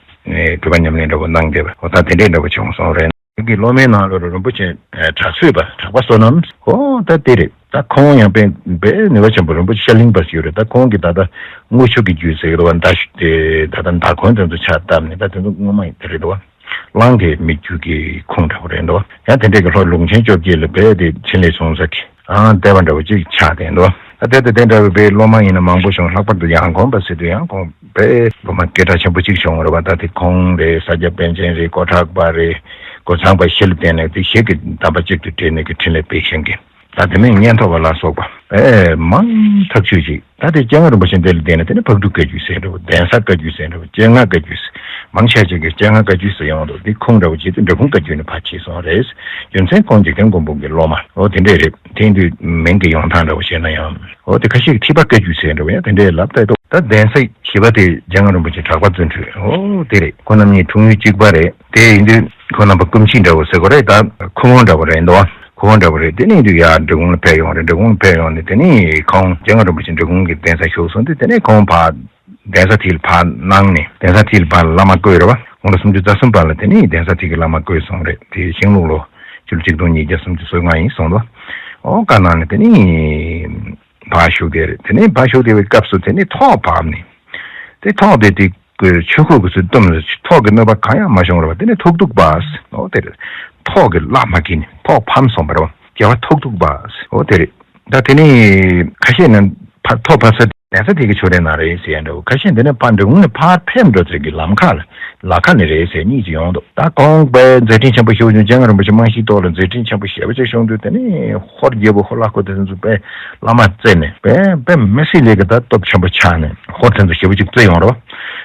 སྒྲུབ་པ་ཉམས་ལེན་འདྲ་བོ་གནང་བསྡད་པ། འོ་ད་དེ་འདྲས་འདྲ་བོ་བྱུང་སོང་རེད། གི་སློབ་མའི་ནང་ལོགས་ལ་རིན་པོ་ཆེ་ཨ་གྲགས་ཚོད་པ་གྲགས་པ་བསོད་ནམས། ཨོ་ད་དེ་རེད། ད་ཁོང་ཡང་དཔེ་དཔེ་ནུས་པ་ཆེན་པོ་རིན་པོ་ཆེ་ཤར་གླིང་པ་ཞིག་ཡོད་རེད། ད་ཁོང་གིས་ད་ལྟ་དངུལ་ཆུ་གི་རྒྱུད་ཟེར་གི་འདུག་བ། མདའ་ཞུ་དེ་ད་ལྟ་མདའ་གོན་དེ་ཚོ་ཕྱག་བཏབ་ནས། ད་དེ་ཚོ་སྔོན་མ་ཡིན་དེ་རེད་འདུག་བ། གླང་གི་མིག་རྒྱུད་ཀྱི་ཁུངས་འདྲ་བོ་རེད་འདུག་བ། ཡང་དེ་འདྲས་ཀྱི་ལྷོ་ལུང་ཆེན་བཅོ་བརྒྱད་ལ་དཔེ་དེ་འཕྲིན་ལས་སོང་ས་གི་ཨང་བསྡད་པ་འདྲ་བོ་ཅིག་ཆགས་བསྡད་འདུག་བ། ད་དེ་དང་དེ་འདྲ་བའི་དཔེ་སློབ་མ་ཡིན་ན་མང་པོ་བྱུང་། ལྷག་པར་དུ་ཡང་དགོན་པ་ཟེར་དུས་ཡང་དགོན་པའི་སློབ་མ་སྐད་གྲགས་ཆེན་པོ་གཅིག་བྱུང་བ་རེད་བ། ད་དེ་ཁོང་རེད། ས་སྐྱ་པཎ་ཆེན་རེད། གོ་ཁྲག་པ་རེད། གོ་ཚང་པ་བཞི་ལ་བརྟེན་ནས་དེ་བཞི་གི་གདམས་པ་གཅིག་ཏུ་དྲིལ་ནས་ཀྱི་འཕྲིན་ལས་སྤེལ་ཤེས་མཁན། ད་དེ་མིན་སྙན་ཐོ་བ་ལ་སོགས་པ་ཨེ་མང་ཐག་ཆོད་ཅིག་ད་དེ་སྤྱན་སྔ་རིན་པོ་ཆེ་འདི་ལ་བརྟེན་ནས་དེ་ནས་ཕག་གྲུ་བཀའ་བརྒྱུད་ཟེར་འདྲ་བོ། གདན་ས་བཀའ་བརྒྱུད་ཟེར་འདྲ་བོ། སྤྱན་སྔ་བཀའ་བརྒྱུད་ཟེར། མང་ཆེ་ཅིག་གིས་སྤྱན་སྔ་བཀའ་བརྒྱུད་ཟེར་ཡོང་འདུག་འདི་ཁུངས་འདྲ་བོ་བྱེད་དུས་འབྲི་གུང་བཀའ་བརྒྱུད་ནས་ཕར་ཕྱིན་སོང་རེད། རྒྱུ་མཚན་ཁོང་འཇིག་རྟེན་མགོན་པོ་གི་སློབ་མ། འོ་དེ་འདྲས་རེད། དེང་དུས་མིང་གི་ཡོང་སྟངས་འདྲ་བོ་བཤད་ན་ཡང་། འོ་དེ་ཁ་ཤས་ཀྱིས་ཐེག་པ་བཀའ་བརྒྱུད་ཟེར་འདྲ་བོ་ཡང་དེ་འདྲས་ལབ་བསྡད་འདུག་ད་གདན་ས་བཞི་པ་དེ་སྤྱན་སྔ་རིན་པོ་ཆེ་གྲགས་པ་བརྩོན་འགྲུས། འོ་དེ་རེད། ཁོ་རྣམ་གཉིས་འཁྲུངས་ཡུལ་གཅིག་པ་རེད། དེ་ཡིན་དུས་ཁོ་རྣམ་པ་སྐུ་མཆེད་འདྲ་བོ་ཟེར་དགོས་རེད། ད་ཁུ་དབོན་འདྲ་བོ་རེད་འདུག་ཁུ་དབོན་འདྲ་བོ་རེད། དེ་ནས་དུས་ཡར་འབྲི་གུང་ལ་ཕེབས་ཡོང་རེད། འབྲི་གུང་ལ་ཕེབས་ཡོང་ནས་དེ་ནས་ཁོང་སྤྱན་སྔ་རིན་པོ་ཆེ་འབྲི་གུང་གི་གདན་ས་བཞུགས་སོང་དུས། དེ་ནས་ཁོང་ཕར་གདན་ས་དེ་ལ་ཕར་གནང་ནས། གདན་ས་དེ་ལ་ཕར་བླ་མ་བསྐོས་རེད་བ། དགུང་ལོ་སུམ་ཅུ་རྩ་གསུམ་པ་ལ་དེ་ནས་གདན་ས་དེ་གི་བླ་མ་བསྐོས་སོང་རེད། དེ་ཤིང་ལུག་ལོ་ཕྱི་ལོ་ཆིག་སྟོང་ཉིས་བརྒྱ་སུམ་ཅུ་སོ་ལྔ་ཡིན་གསུངས་འདུག་ཨོ་བཀའ་གནང་ནས་དེ་ནས་ཕར་བཞུགས་བསྡད་རེད། དེ་ནས་ཕར་བཞུགས་བསྡད་པའི་སྐབས་སུ་དེ་ནས་ཐོག་བབས་ནས། དེ་ཐོག་དེ་དེ་ཆོས་འཁོར་གྱི་ཚུལ་གཏུམ་ལ་ཐོག་གི་གནོད་པ་གང་ཡང་མ་བྱུང་རེད་བ། དེ་ནས་ཐོག་གདུག་པ། ཨོ་དེ་རེད། ཐོག་གི་བླ་མ་གིས་ནི་ཐོག་ཕམ་སོང་བ་རེད་བ། རྒྱལ་བ་ཐོག་གདུག་པ། ཨོ་དེ་རེད། ད་དེ་ནས་ཁ་ཤས་ནི་ཕར་ཐོག་ཕབ་ས་གདན་ས་དེ་གི་ཆོས་རེད་ན་རེད་ཟེར་ཡ་འདྲ་བོ། ཁ་ཤས་འདི་ནས་ཕར་འབྲི་གུང་ནས་ཕར་ཕེབས་འགྲོ་ཚད་ཀྱི་ལམ་ཁ་ལ་ལ་ཁ་ནས་རེད་ཟེར་གཉིས་ཀྱི་ཡོང་འདུག་ད་ཁོང་དཔེ་མཛད་འཕྲིན་ཆེན་པོ་ཞེ་པོ་བྱུང་། སྤྱན་སྔ་རིན་པོ་ཆེ་རྨང་གཞིའི་ཐོག་ལ་མཛད་འཕྲིན་ཆེན་པོ་ཞེ་པོ་ཅིག་བྱུང་དུས། དེ་ནས་ཧོར་རྒྱལ་པོ་ཧོར་ལྷ་ཁོ་དེ་ཚོ་དཔེ་བླ་མ་བཙལ་ནས་དཔེ་དཔེ་མི་སྲིད་ལས་ཀྱི་ད་སྟོབས་ཆེན་པོ་ཆགས་ནས་ཧོར་དེ་ཚོ་ཞེ་པོ་ཅིག་བཙལ་ཡོང་རེད་བ།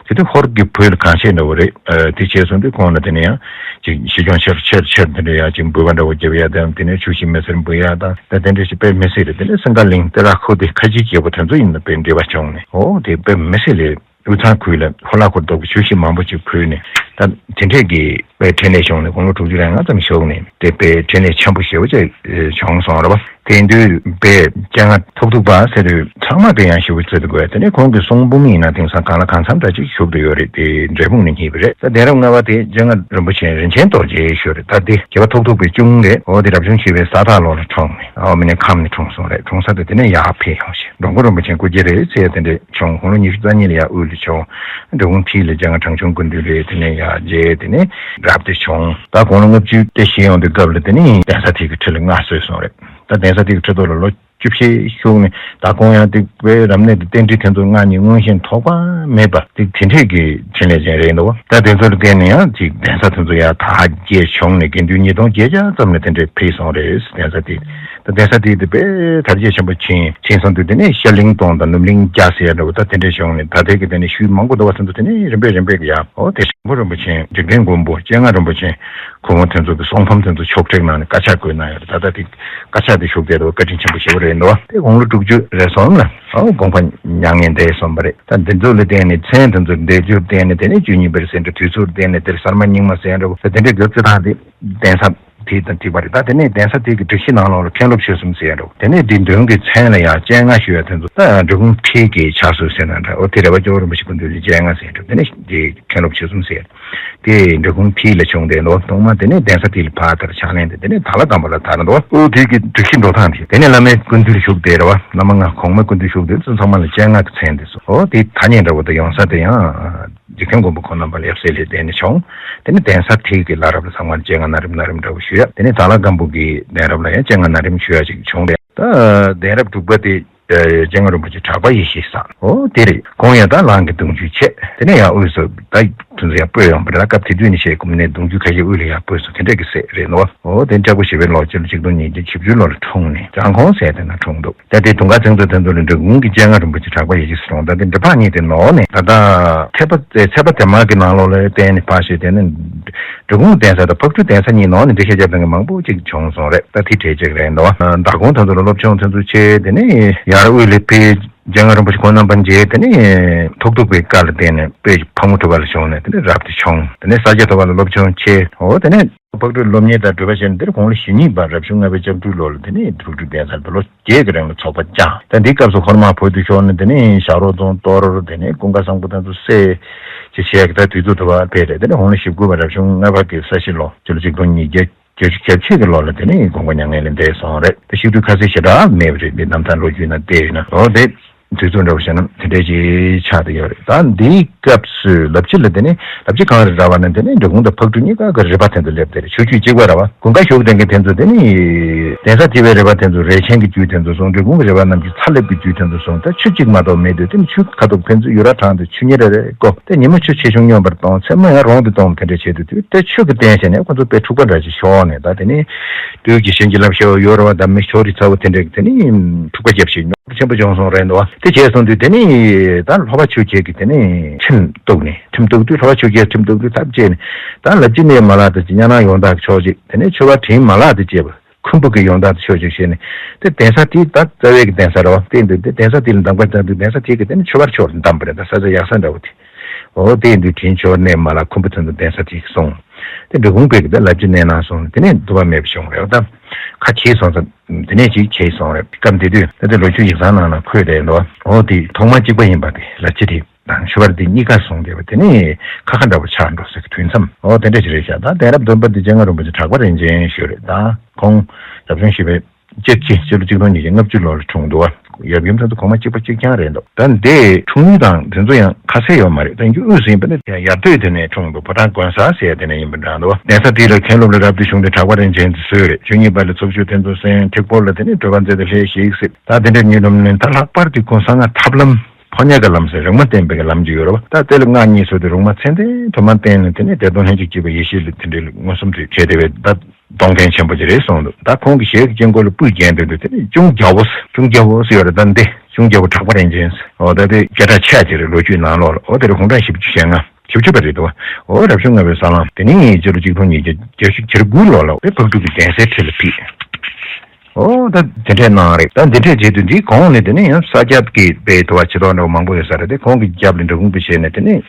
དེ་དུས་ཧོར་གྱི་བོད་ལ་གང་བྱས་འདྲ་བོ་རེད། ཨ་དེ་བྱས་སོང་དུས་ཁོང་ལ་དེ་ནས་ཡང་ཅིག་ཞི་ལྗོངས་ཆེར་ཆེར་ཆེར་དེ་འདྲ་ཡ་ཅིག་འབུལ་བ་འདྲ་བོ་རྒྱབ་ཡ་དང་། དེ་ནས་ཆུ་བཞི་མི་སེར་འབུལ་ཡ་དང་། ད་དེ་འདྲ་ཞིག་དཔེ་མི་སྲིད་རེད། དེ་ནས་སིང་ག་གླིང་ཏི་ར་ཁུ་དེ་ཁ་ཆེའི་རྒྱལ་པོ་དེ་ཚོ་ཡིན་ན་དཔེ་འབྲེལ་བ་བྱུང་ནས། ཨོ་དེ་དཔེ་མི་སྲིད་ལས། དབུས་གཙང་ཁུལ་ལ་ཧོར་ལྷ་ཁོ་རྡོ་གི་ཆུ་བཞི་མང་པོ་ཅིག་ཁུལ་ནས། ད་དེ་འདྲས་ཀྱི་དཔེ་འཕྲིན་ལས་བྱུང་ནས་དགུང་ལོ་དྲུག་ཅུ་རེ་ལྔ་ཙམ་བཞུགས་ནས། དེ་དཔེ་འཕྲིན་ལས་ཆེན་པོ་ཞེ་པོ་ཅིག་བྱུང་སོང་རེད་བ། དེང་དུས་པའི་སྤྱན་སྔ་ཐུག་ཐུག་པ་ཟེར་དུས་ཚང་མ་དེ་ཡང་ཞུ་བ་ཚོད་དུ་དགོས། དེ་ནས་ཁོང་གི་གསུང་འབུམ་ཡིན་ན་དེང་སང་གང་ལ་གང་འཚམ་འདྲ་ཅིག་བཞུགས་བསྡད་ཡོད་རེད། དེ་འབྲས་སྤུངས་ནས་རྙེད་པ་རེད། ད་གདན་རབས་ལྔ་པ་དེ་སྤྱན་སྔ་རིན་པོ་ཆེ་རིན་ཆེན་རྡོ་རྗེ་ཞུ་རེད། ད་དེ་རྒྱལ་བ་ཐུག་ཐུག་པའི་གཅུང་རེད། འོ་དེ་རབ་བྱུང་བཞི་པའི་ས་སྟག་ལོ་ལ་འཁྲུངས་ནས། ཨོ་མི་ནི་ཁམས་ནས་འཁྲུངས་སོང་རེད། འཁྲུངས་ས་དེ་དེ་ནས་ཡར་ཕེབས་ཡོང་ཞེས། འགྲོ་མགོན་རིན་པོ་ཆེ་སྐུ་སྐྱེ་རེད་ཟེར་དེ་འདྲས་བྱུང་། དགུང་ལོ་ཉི་ཤུ་རྩ་གཉིས་ལ་ཡར་དབུས་ལ་བྱོན། འབྲི་གུང་འཁྲིས་ལ་སྤྱན་སྔ་དྲང་ཆུང་ཀུན་འདུས་ལ་དེ་ནས་ཡར་མཇལ། དེ་ནས་རབ་ཏུ་བྱུང་། ད་དགུང་ལོ་ལྔ་བཅུ་དེ་བཞེས་ཡོང་དུས་སྐབས་ལ་དེ་ནས་གདན་ས་དེ་གི་ཁྲི་ལ་མངའ་གསོལ་སོང་རེད། ད་གདན་ས་དེ་གི་ཁྲི་ཐོག་ལ་ལོ་བཅུ་བཞི་བཞུགས་ནས། ད་ཁོང་ཡང་དེ་བོད་རབ་གནས་དང་རྟེན་འབྲེལ་དེ་ཚོ་མངའ་བརྙེས་མངོན་ཞེན་ཐོགས་པ་མེད་པ་དེ་དེ་འདྲས་ཀྱི་འཕྲིན་ལས་ཅན་རེད་འདུག་ད་དེ་ཚོ་ལ་བརྟེན་ནས་ཡང་ཅིག་གདན་ས་དེ་ཚོ་ཡང་དར་རྒྱས་བྱུང་ནས་དགེ་འདུན་ཉིས་སྟོང་བརྒྱད་བརྒྱ་ཙམ་ལ་དེ་འདྲས་ཕེབས་སོང་རེད། གདན་ས་དེ། ད་གདན་ས་དེ་དེ་དཔེ་དར་རྒྱས་ཆེན་པོ་ཕྱིན་ཕྱིན་སོང་དུས་དེ་ནས་ཤར་གླིང་སྟོང་དང་ནུབ་གླིང་བརྒྱ་ཟེར་ཡ་འདྲ་བོ་ད་དེ་འདྲས་བྱུང་ནས། ད་ལྟའི་གི་དེ་ནས་ཤུལ་མང་པོ་འདུག་པ་དེ་ཚོ་དེ་ནས་རིམ་པས་རིམ་པས་ཀྱི་ཡང་། འོ་དེ་དྲིན་པོ་རིན་པོ་ཆེ་འཇིག་རྟེན་མགོན་པོ་སྤྱན་སྔ་རིན་པོ་ཆེ་ཁོ་བོ་དེ་ཚོ་གི་གསུང་འབུམ་དེ་ཚོ་ཕྱོགས་སྒྲིག་གནང་ནས་དཀར་ཆག་བཀོད་གནང་ཡོད་རེད། ད་ལྟ་དེ་དཀར་ཆག་དེ་བཞུགས་བསྡད་འདུག་བཀའ་དྲིན་ཆེན་པོ་ཞེ་པོ་རེད་འདུག་དེ་དགུང་ལོ་དྲུག་ཅུ་རེ་གསུམ་ལ། ཨོ་དགོངས་པ་མྱ་ངན་འདས་སོང་བ་རེད། ད་འདི་ཚོ་ལ་བརྟེན་ནས་མཚན་དེ་ཚོ་འདས་རྒྱུར་བརྟེན་ནས་དེ་ནས་བཅུ་གཉིས་པར་ཟེར་འདྲ། དུས་ཚོད་བརྟེན་ནས་དེར་གསར་མ་རྙིང་མ་ཟེར་འདྲ་བོ་ད་དེ་འདྲའི་དགོས་རྩི་ཐང་དེ་གདན་ས་དེ་དང་འགྲིག་པ་རེད། ད་དེ་ནས་གདན་ས་དེ་གི་སྒྲིག་གཞི་ནང་ལོགས་ལ་མཁན་སློབ་ཆོས་གསུམ་ཟེར་འདྲ་བོ། དེ་ནས་འདི་མདུན་གྱི་མཚན་ལ་ཡང་སྤྱན་སྔ་ཞུ་ཡ་དེ་ཚོ་ད་འབྲི་གུང་འཁྲིས་ཀྱི་ཕྱག་སྲོལ་ཟེར་ན་འདྲ། ཨོ་དེ་རེད་པ། ཇོ་བོ་རིན་པོ་ཆེ་སྐུ་མདུན་ལ་སྤྱན་སྔ་ཟེར་འདྲ། དེ་ནས་དེ་མཁན་སློབ་ཆོས་གསུམ་ཟེར། དེ་འབྲི་གུང་འཁྲིས་ལ་བྱུང་བསྡད་འདུག་ཐོག་མ་དེ་ནས་གདན་ས་དེ་ལ་ཕར་དར་ཕྱག་ལེན་དེ་དེ་ནས་དྭགས་ལྷ་སྒམ་པོ་ལ་དར་འདུག་ཨོ་དེ་གི་སྒྲིག་གཞི་འགྲོ་སྟངས་དེ། དེ་ནས་བླ་མའི་སྐུ་མདུན་བཞུགས་བསྡད་རེད་པ། བླ་མ་ལྔ་གོང་མའི་སྐུ་མདུན་བཞུགས་བསྡད་ཚོ་ཚང་མ་ལ་སྤྱན་སྔ་གི་མཚན་དེ་སོ། ཨོ་དེ་ཐ་སྙད་འདྲ་བོ་དེ་ཡོང་ས་དེ་ཡང་འཇིག་རྟེན་མགོན་པོ་ཁོང་རྣམ་པ་ལ་ཡབ་སྲས་ལས་དེ་ནས་བྱུང་། དེ་ནས་གདན་ས་དེ་གི་བླ་རབས་ལ་ཚང་མ་ལ་སྤྱན་སྔ་ན་རིམ་ན་རིམ་འདྲ་བོ་ཞུ་ཡ། དེ་ནས་དྭགས་ལྷ་སྒམ་པོ་གི་གདན་རབས་ལ་ཡང་སྤྱན་སྔ་ན་རིམ་ཞུ་ཡ་ཅིག་བྱུང་རེད། ད་གདན་རབས་དྲུག་པ་དེ། ཨ་སྤྱན་སྔ་རིན་པོ་ཆེ་གྲགས་པ་ཡེ་ཤེས་བཟང་། ཨོ་དེ་རེད། ཁོང་ཡང་ད་ལང་གི་གདུང་རྒྱུད་ཆེ། དེ་ནས་ཡང་དབུས་སུ་ད་དེ་ཚོ་ཡང་སྤོས་ཡོང་བ་རེད། སྐབས་དེ་དུས་ནས་བཤད་གོ་མིན་ནས་གདུང་རྒྱུད་ཁ་ཤས་དབུས་ལ་ཡང་སྤོས་སོང་། དེ་འདྲ་གི་སྲས་རེད་ནོ། ཨོ་དེ་ལྕགས་ཕོ་བཞི་པའི་ལོ་སྤྱི་ལོ་ཆིག་སྟོང་ཉིས་བརྒྱ་བཞི་བཅུ་ལོ་ལ་འཁྲུངས་ནས་བྱང་ཁོངས་ཟེར་དེ་ན་འཁྲུངས་འདུག་ད་དེ་དུང་དཀར་ཚེ་མདོ་དེ་ཚོ་ལ་འབྲི་གུང་གི་སྤྱན་སྔ་རིན་པོ་ཆེ་གྲགས་པ་ཡེ་ཤེས་སུ་འཁྲུངས། ད་དེ་འབྲི་ཕག་གཉིས་དེ་ནོར་ནས་ད་ལྟ་ཚེ་པ་ཚེ་པ་དེ་མ་གི་ནང་ལོགས་ལ་བསྟན་ནས་ཕར་བཤད། དེ་ནས་འབྲི་གུང་གདན་ས་དང་ཕག་གྲུ་གདན་ས་གཉིས་ནང་ནས་འགྲེལ་བཤད་རྒྱབ་མཁན་མང་པོ་ཅིག་བྱུང་སོང་རེད། ད་དེ་གྲས་གཅིག་རེད་འདུག་ཨ་མདང་དགོང་དེ་ཚོ་ལ་སློབ་སྦྱོང་དེ་ཚོ་བྱས། དེ་ནས་ཡར་དབུས་ལ་ཕེབས། སྤྱན་སྔ་རིན་པོ་ཆེ་ཁོང་རྣམ་པ་མཇལ། དེ་ནས་ཐུག་ཐུག་པའི་བཀའ་ལ་བརྟེན་ནས་དཔལ་གྱི་ཕག་མོ་གྲུ་པ་ལ་བྱོན་ནས་དེ་ནས་རབ་ཏུ་བྱུང་། དེ་ནས་ས་སྐྱ་ཐོབ་པ་ལ་སློབ་སྦྱོང་བྱས། འོ་དེ་ནས་ཕག་གྲུ་སློབ་གཉེར་དང་སྒྲུབ་པ་བྱས་ནས་དེར་དགུང་ལོ་ཞེ་གཉིས་པར་རབ་བྱུང་ལྔ་པའི་ལྕགས་སྦྲུལ་ལོ་ལ་དེ་ནས་ཕག་གྲུ་གདན་སར་ལོ་བརྒྱད་ཀྱི་རིང་ལ་ཚོགས་པ་བསྐྱངས། ད་འདིའི་སྐབས་སུ་ཧོར་དམག་བོད་དུ་ཤོར་ནས་དེ་ནས་ཞག་རོ་རྫོང་གཏོར། དེ་ནས་ཀུན་དགའ་བཟང་པོ་དེ་ཚོ་བསད། ཅེས་བྱས་ཀྱི་ད་དུས་ཚོད་དུ་བ་ཕེབས་རེད། དེ་ནས་དགུང་ལོ་བཞི་བཅུ་པ་རབ་བྱུང་ལྔ་པ་གི་ས་བྱི་ལོ་སྤྱི་ལོ་ཆིག་སྟོང་ཉིས་བརྒྱ་བརྒྱད་ཅུ་གྱ་གཅིག་གི་ལོ་ལ་དེ་ནས་དགོངས་པ་མྱ་ངན་ལས་འདས་སོང་རེད། དེ་བཤད་དུས་ཁ་གསལ་ཞེ་དྲག་མེད་པ་རེད། འདི་རྣམ་ཐར་ལོ་རྒྱུས་ནང་བལྟས་ཡོད་ན། འོ་དེ་དུས་ཚོད་འདྲ་བོ་བཤད་ན་དེ་འདྲས་ཅིག་ཆགས་བསྡད་ཡོད་རེད། ད་འདིའི་སྐབས་སུ་ལབ་ཕྱི་ལ་དེ་ནས་ལབ་ཕྱི་གང་རེད་ར་བ་ན། དེ་ནས་འབྲི་གུང་དང་ཕག་གྲུ་གཉིས་ཀ་གི་རི་པ་དེ་ཚོ་སླེབས་བསྡད་རེད། ཆུ་རྒྱུད་གཅིག་པ་ར་བ། དགུན་ཁ་བཞུགས་བསྡད་མཁན་དེ་ཚོ་དེ་ནས་གདན་ས་དེ་བའི་རི་པ་དེ་ཚོ་རས་ཆེན་གྱི་རྒྱུད་དེ་ཚོ་སོང་། འབྲི་གུང་གི་རི་པ་རྣམས་ཀྱི་ཚ་ལེབ་ཀྱི་རྒྱུད་དེ་ཚོ་སོང་། ད་ཆུ་གཅིག་མ་གཏོགས་མེད་དུས་དེ་ནས་ཆུ་ཁ་ཐུག་ཕན་ཚུན་ཡུ་ར་དྲངས་ཏེ་ཆུ་གཉེར་རེ་རེ་བསྐོ། དེ་ཉིན་མོ་ཆུ་ཆེ་ཆུང་སྙོམས་པར་གཏོང་། མཚན་མོ་ཡང་རོང་དུ་གཏོང་། དེ་འདྲ་བྱེད་དུས་དུས་དེ་ཆུ་གི་རྟེན་བྱས་ནས་ཁོ་ཚོ་དཔེ་འཁྲུག་པ་འདྲ་ཞིག་ཤོར་ནས། ད་དེ་ནས་དུས་ཀྱི་གཤིན་རྗེ་ལབ་ཤོག་ཡོ་ར་བ་དང་མི་ཤོ་རི་ཚ་བོ་དེ་འདྲས་དེ་ནས་འཁྲུག་པ་བརྒྱབ་ཤིག་ཉོ་ཆེན་པོ་བྱུང་སོང་རེད་འདུག་དེ་བྱས་སོང་དུས་དེ་ནས་ད་ལྷོ་པ་ཆོས་རྒྱལ་གྱིས་དེ་ནས་ཁྲིམས་གཏུགས་ནས། ཁྲིམས་གཏུགས་དུས་ལྷོ་པ་ཆོས་རྒྱལ་ཁྲིམས་གཏུགས་དུས་ཐབས་བྱས་ནས། ད་ལབ་ཅི་ནས་མ་ལག་དེ་ཅི་ཉ་ནང་ཡོང་དག་ཆོག་ཅིག་དེ་ནས་ཆོས་པ་དྲིན་མ་ལག་དེ་བཅས་པ། ཁུམ་བུ་གི་ཡོང་སྟངས་དེ་ཆོག་ཅིག་བྱས་ནས། དེ་གདན་ས་དེ་ད་རྩ་བའི་གི་གདན་ས་རེད་བ། དེ་འདུག་དེ་གདན་ས་དེ་ལ་འདམ་ཀ་བཏང་དུས་གདན་ས་དེ་གི་དེ་ནི་ཆོས་པར་ཆོག་འདམ་པ་རེད། ད་ས་ཆ་ཡག་ས་འདྲ་བོ་དེ། འོ་དེ་འདུག་དྲིན་ཆོག་གནས་མ་ལ་ཁུམ་བུ་ཚོ་འདུག་གདན་ས་དེ་གི་སོང་། དེ་འབྲི་གུང་པས་གི་ད་ལབ་ཅི་གནས་ན་སོང་། དེ་ནས་འདུག་པ་མེད་པ་བྱུང་རེད་བ། ད་ཁ་ཁྱེར་སོང་ཙང་དེ་ནས་ཅིག་ཁྱེར་སོང་རེད། སྐབས་དེ་དུས་ད་དེ་ལོ་རྒྱུས་ཡིག་ཚང་ནང་ན་འཁོད་རེད་འདུག་འོ་དེ་ཐོག་མ་གཅིག་པ་ཡིན་པ་དེ་ལབ་ཅི་དེ། དང་ཆོས་པར་འདི་གཉིས་ཀ་སོང་བསྡད་པ་དེ་ནི་ཁ་ཁ་འདྲ་བོ་ཆགས་འགྲོ་ཟེར་གི་དུས་མཚམས། འོ་དེ་འདྲ་ཞིག་རེད་ཤག་ད་གདན་རབས་བདུན་པ་འདི་སྤྱན་སྔ་རིན་པོ་ཆེ་གྲགས་པ་རིན་ཆེན་ཞུ་རེད། ད་ཁོང་རབ་བྱུང་བཞི་པའི་སྤྱི་སྤྱི་སྤྱི་ལོ་གཅིག་སྟོང་ཉིས་བརྒྱ་ལྔ་བཅུ་ལོ་ལ་འཁྲུངས་འདུག་བ། ཡབ་ཡུམ་དེ་ཚོ་གོང་མ་གཅིག་པ་གཅིག་རྐྱང་རེད་འདུག་ད་འདི་འཁྲུངས་ཡུལ་དང་དེ་ཚོ་ཡང་ཁ་གསལ་ཡོད་མ་རེད། ད་ཡུལ་དབུས་སུ་ཡིན་པ་ནི་ཡར་སྟོད་དེ་ནས་འཁྲུངས་འདུག་ཕོ་བྲང་དགོན་གསར་ཟེར་ཡ་དེ་ནས་ཡིན་པ་འདྲ་འདུག་བ། གདན་ས་དེ་ལ་མཁན་སློབ་ལ་རབ་ཏུ་བྱུང་སྟེ་གྲགས་པ་རིན་ཆེན་དེ་བཟོས་རེད། བཅུ་གཉིས་པ་ལ་ཚོགས་ཞུགས་དེ་ཚོ་གསན། ཐིག་ཕོར་ལ་དེ་ནས་གྲོལ་བ་མཛད་དེ་ལྷས་ཞིག་ཟེར། ད་དེ་འདྲ་ཉིད་དུ་ནི་ད་ལྷག་པར་དུ་ཁོང་གསང་སྔགས་ཐབས་ལམ་ཕོ་ཉ་ག་ལམ་ཟེར་རིག་མ་བསྟན་པའི་གི་ལམ་ཅིག་ཡོད་རེད་བ། ད་དེ་ལ་སྔགས་གཉིས་སོགས་ཏེ་རིག་མ་མཚན་ལྡན་དུ་མ་བསྟན་ནས་དེ་ནས་བདེ་སྟོང་ལྷན་ཅིག་སྐྱེས་པའི་ཡེ་ཤེས་ལ་དེ་འདྲའི་མངོན་སུམ་དུ་བྱས་ཏེ་བས་ད་གཏོང་མཁན་ཆེན་པོ་ཅིག་རེད་གསུངས་འདུག་ད་ཁོང་གི་ཞལ་གྱི་དཀྱིལ་འཁོར་ལ་སྤུས་བརྒྱན་འདུག་འདུག་དེ་ནས་གཅུང་རྒྱལ་པོ་གཅུང་རྒྱལ་པོ་ཟེར་ཡོད་རེད། ད་འདི་གཅུང་རྒྱལ་པོ་གྲགས་པ་རིན་ཆེན་ཟེར། འོ་ད་དེ་སྐད་གྲགས་ཆེ་ཅིག་རེད། ལོ་རྒྱུས་ནང་ལོགས་ལ། འོ་དེ་རུ་དགུང་གྲངས་བཞི་བཅུ་ཞེ་ལྔ་བཞི་བཅུ་པ་རེད་འདུག་འོ་རབ་བྱུང་ལྔ་པའི་ས་ལམ་དེ་ནས་སྤྱི་ལོ་གཅིག་སྟོང་ཉིས་བརྒྱ་བརྒྱད་ཅུ་གྱ་དགུ་ལོ་ལ་དེ་ཕག་གྲུ་གི་གདན་སའི་ཁྲི་ལ་ཕེབས། ཨོ་ད་དེ་འདྲས་གནང་རེད། ད་འདི་འདྲས་བྱེད་དུས་འདིའི་གོང་ནས་དེ་ནས་ཡང་ས་སྐྱ་གི་དཔེ་དུ་བ་ཆེ་མདོག་འདྲ་བོ་མང་པོ་ཡོད་ས་རེད་དེ། ཁོང་གི་རྒྱབ་ལ་འབྲི་གུང་དུ་བྱས་ནས་དེ་ནས་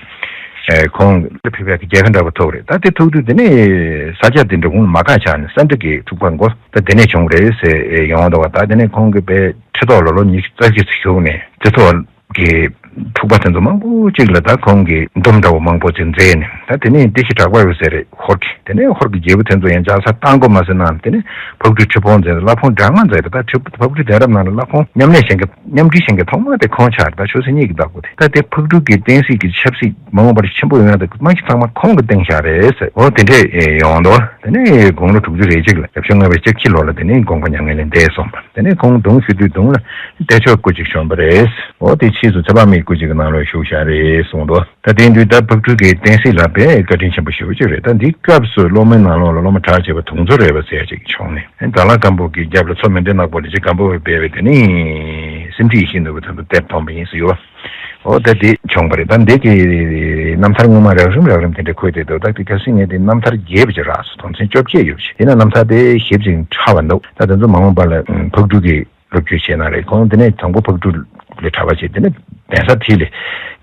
ཨེ་ཁོང་ཕེབས་པའི་རྒྱལ་ཁ་འདྲ་པོ་ཐོབ་རེད། ད་དེ་ཐུག་དུས་དེ་ནས་ས་ཆ་དེ་འདྲ་ཁོང་མ་ཁག་ཆགས་ནས་ས་འབྲུག་གི་འཁྲུག་པ་འགོ་ད་དེ་ནས་བྱུང་རེད་ཟེར་ཡོང་འདུག་བ། ད་དེ་ནས་ཁོང་གི་པའི་ཁྲི་ཐོག་ལ་ལོ་ཉི་ཤུ་རྩ་གཅིག་ཙམ་བཞུགས་ནས་ཁྲི་ཐོག་གི་འཁྲུག་པ་དེ་ཚོ་མང་པོ་ཅིག་ལ་ད་ཁོང་གིས་འདུམ་འདྲ་བོ་མང་པོ་ཅིག་མཛད་ནས། ད་དེ་ནས་དེ་ཞིག་གྲགས་པ་ཡོད་ཟེར་རེད། ཧོར་གྱི་དེ་ནས་ཧོར་གྱི་རྒྱལ་པོ་དེ་ཚོ་ཡང་ཇག་ཚ་བཏང་དགོས་མ་ཟེར་ནའང་དེ་ནས་ཕག་གྲུ་ཁྲི་ཕོག་མཛད། གླ་ཕོགས་འདྲ་མ་མཛད་རེད། ད་ཁྲི་ཕག་གྲུ་གདན་རབས་ནང་ལ་གླ་ཕོགས་མཉམ་ལས་བྱེད་མཁན་མཉམ་འབྲེལ་བྱེད་མཁན་ཐོག་མ་དེ་ཁོང་ཆགས་རེད། ད་ཆོས་སྲིད་གཉིས་ཀྱི་བདག་པོ་དེ། ད་དེ་ཕག་གྲུ་གི་བསྟན་སྲིད་ཀྱི་ཆབ་སྲིད་མ་འོངས་པར་ཆེན་པོ་ཡོང་ཡ་དེ་མ་གཞི་ཚང་མ་ཁོང་གིས་བཏིང་བཞག་རེད་ཟེར། འོ་དེ་འདྲས་ཡོང་འདུག་དེ་ནས་དགུང་ལོ་དྲུག་ཅུ་རེ་གཅིག་ལ་རབ་བྱུང་ལྔ་པའི་ལྕགས་ཁྱི་ལོ་ལ་དེ་ནས་དགོངས་པ་མྱ་ངན་ལས་འདས་སོང་བ། དེ་ནས་ཁོང་གདུང་ཞུ་དུས་གདུང་ལ་བདེ་མཆོག་སྐུ་གཅིག་བྱོན་པ་རེད། འོ་དེ་ཕྱིས་སུ་ཚེ་དཔག་མེད་སྐུ་གཅིག་གི་ནང་ལོགས་བཞུགས་བཞག་རེད་གསུངས་འདུག་ད་དེ་དུས་ད་ཕག་གྲུ་གི་བསྟན་སྲིད་ལ་དཔེ་བཀའ་དྲིན་ཆེན་པོ་ཞེ་པོ་ཅིག་རེད། ད་འདི་སྐབས་སུ་སློབ་མའི་ནང་ལོགས་ལ་སློབ་མ་གྲགས་ཆེ་བ་དུང་མཚོ་རས་པ་ཟེར་ཡ་ཅིག་བྱུང་ནས། ད་ལྷ་སྒམ་པོ་གི་རྒྱབ་ལ་མཚོ་མཎྜལ་ནག་པོ་ལ་ཅིག་སྒམ་པོ་བས་སྦས་པའི་དེ་ནི་སེམས་ཁྲིད་ཡེ་ཤེས་ནོར་བུ་དོན་དུ་གཏེར་ཐོན་པ་ཡིན་ཟེར་ཡོད། འོ་ད་འདི་བྱུང་བ་རེད། ད་འདི་གི་རྣམ་ཐར་སྔོན་མ་རགས་རིམ་རགས་རིམ་དེ་འདྲ་འཁོད་བསྡད་འདུག་ད་འདི་ཁ་སང་ངས་འདི་རྣམ་ཐར་རྒྱས་པ་ཅིག་རག་སོང་། དོན་ཚན་བཅོ་བརྒྱད་ཡོད་པ་ཅིག་ཡིན་ན་རྣམ་ཐར་དེ་ཞིབ་ཅིང་ཕྲ་བ་འདུག་ད་དེ་ཚོ་མ་འོངས་པ་ལ་ཕག་གྲུ་གི་སློབ་བརྒྱུད་བྱས་ན་རེད། ཁོང་དེ་ནས་དང་པོ་ཕག་གྲུ་ལས་གྲྭ་པ་བྱས། དེ་ནས་གདན་ས་དེ་ལས་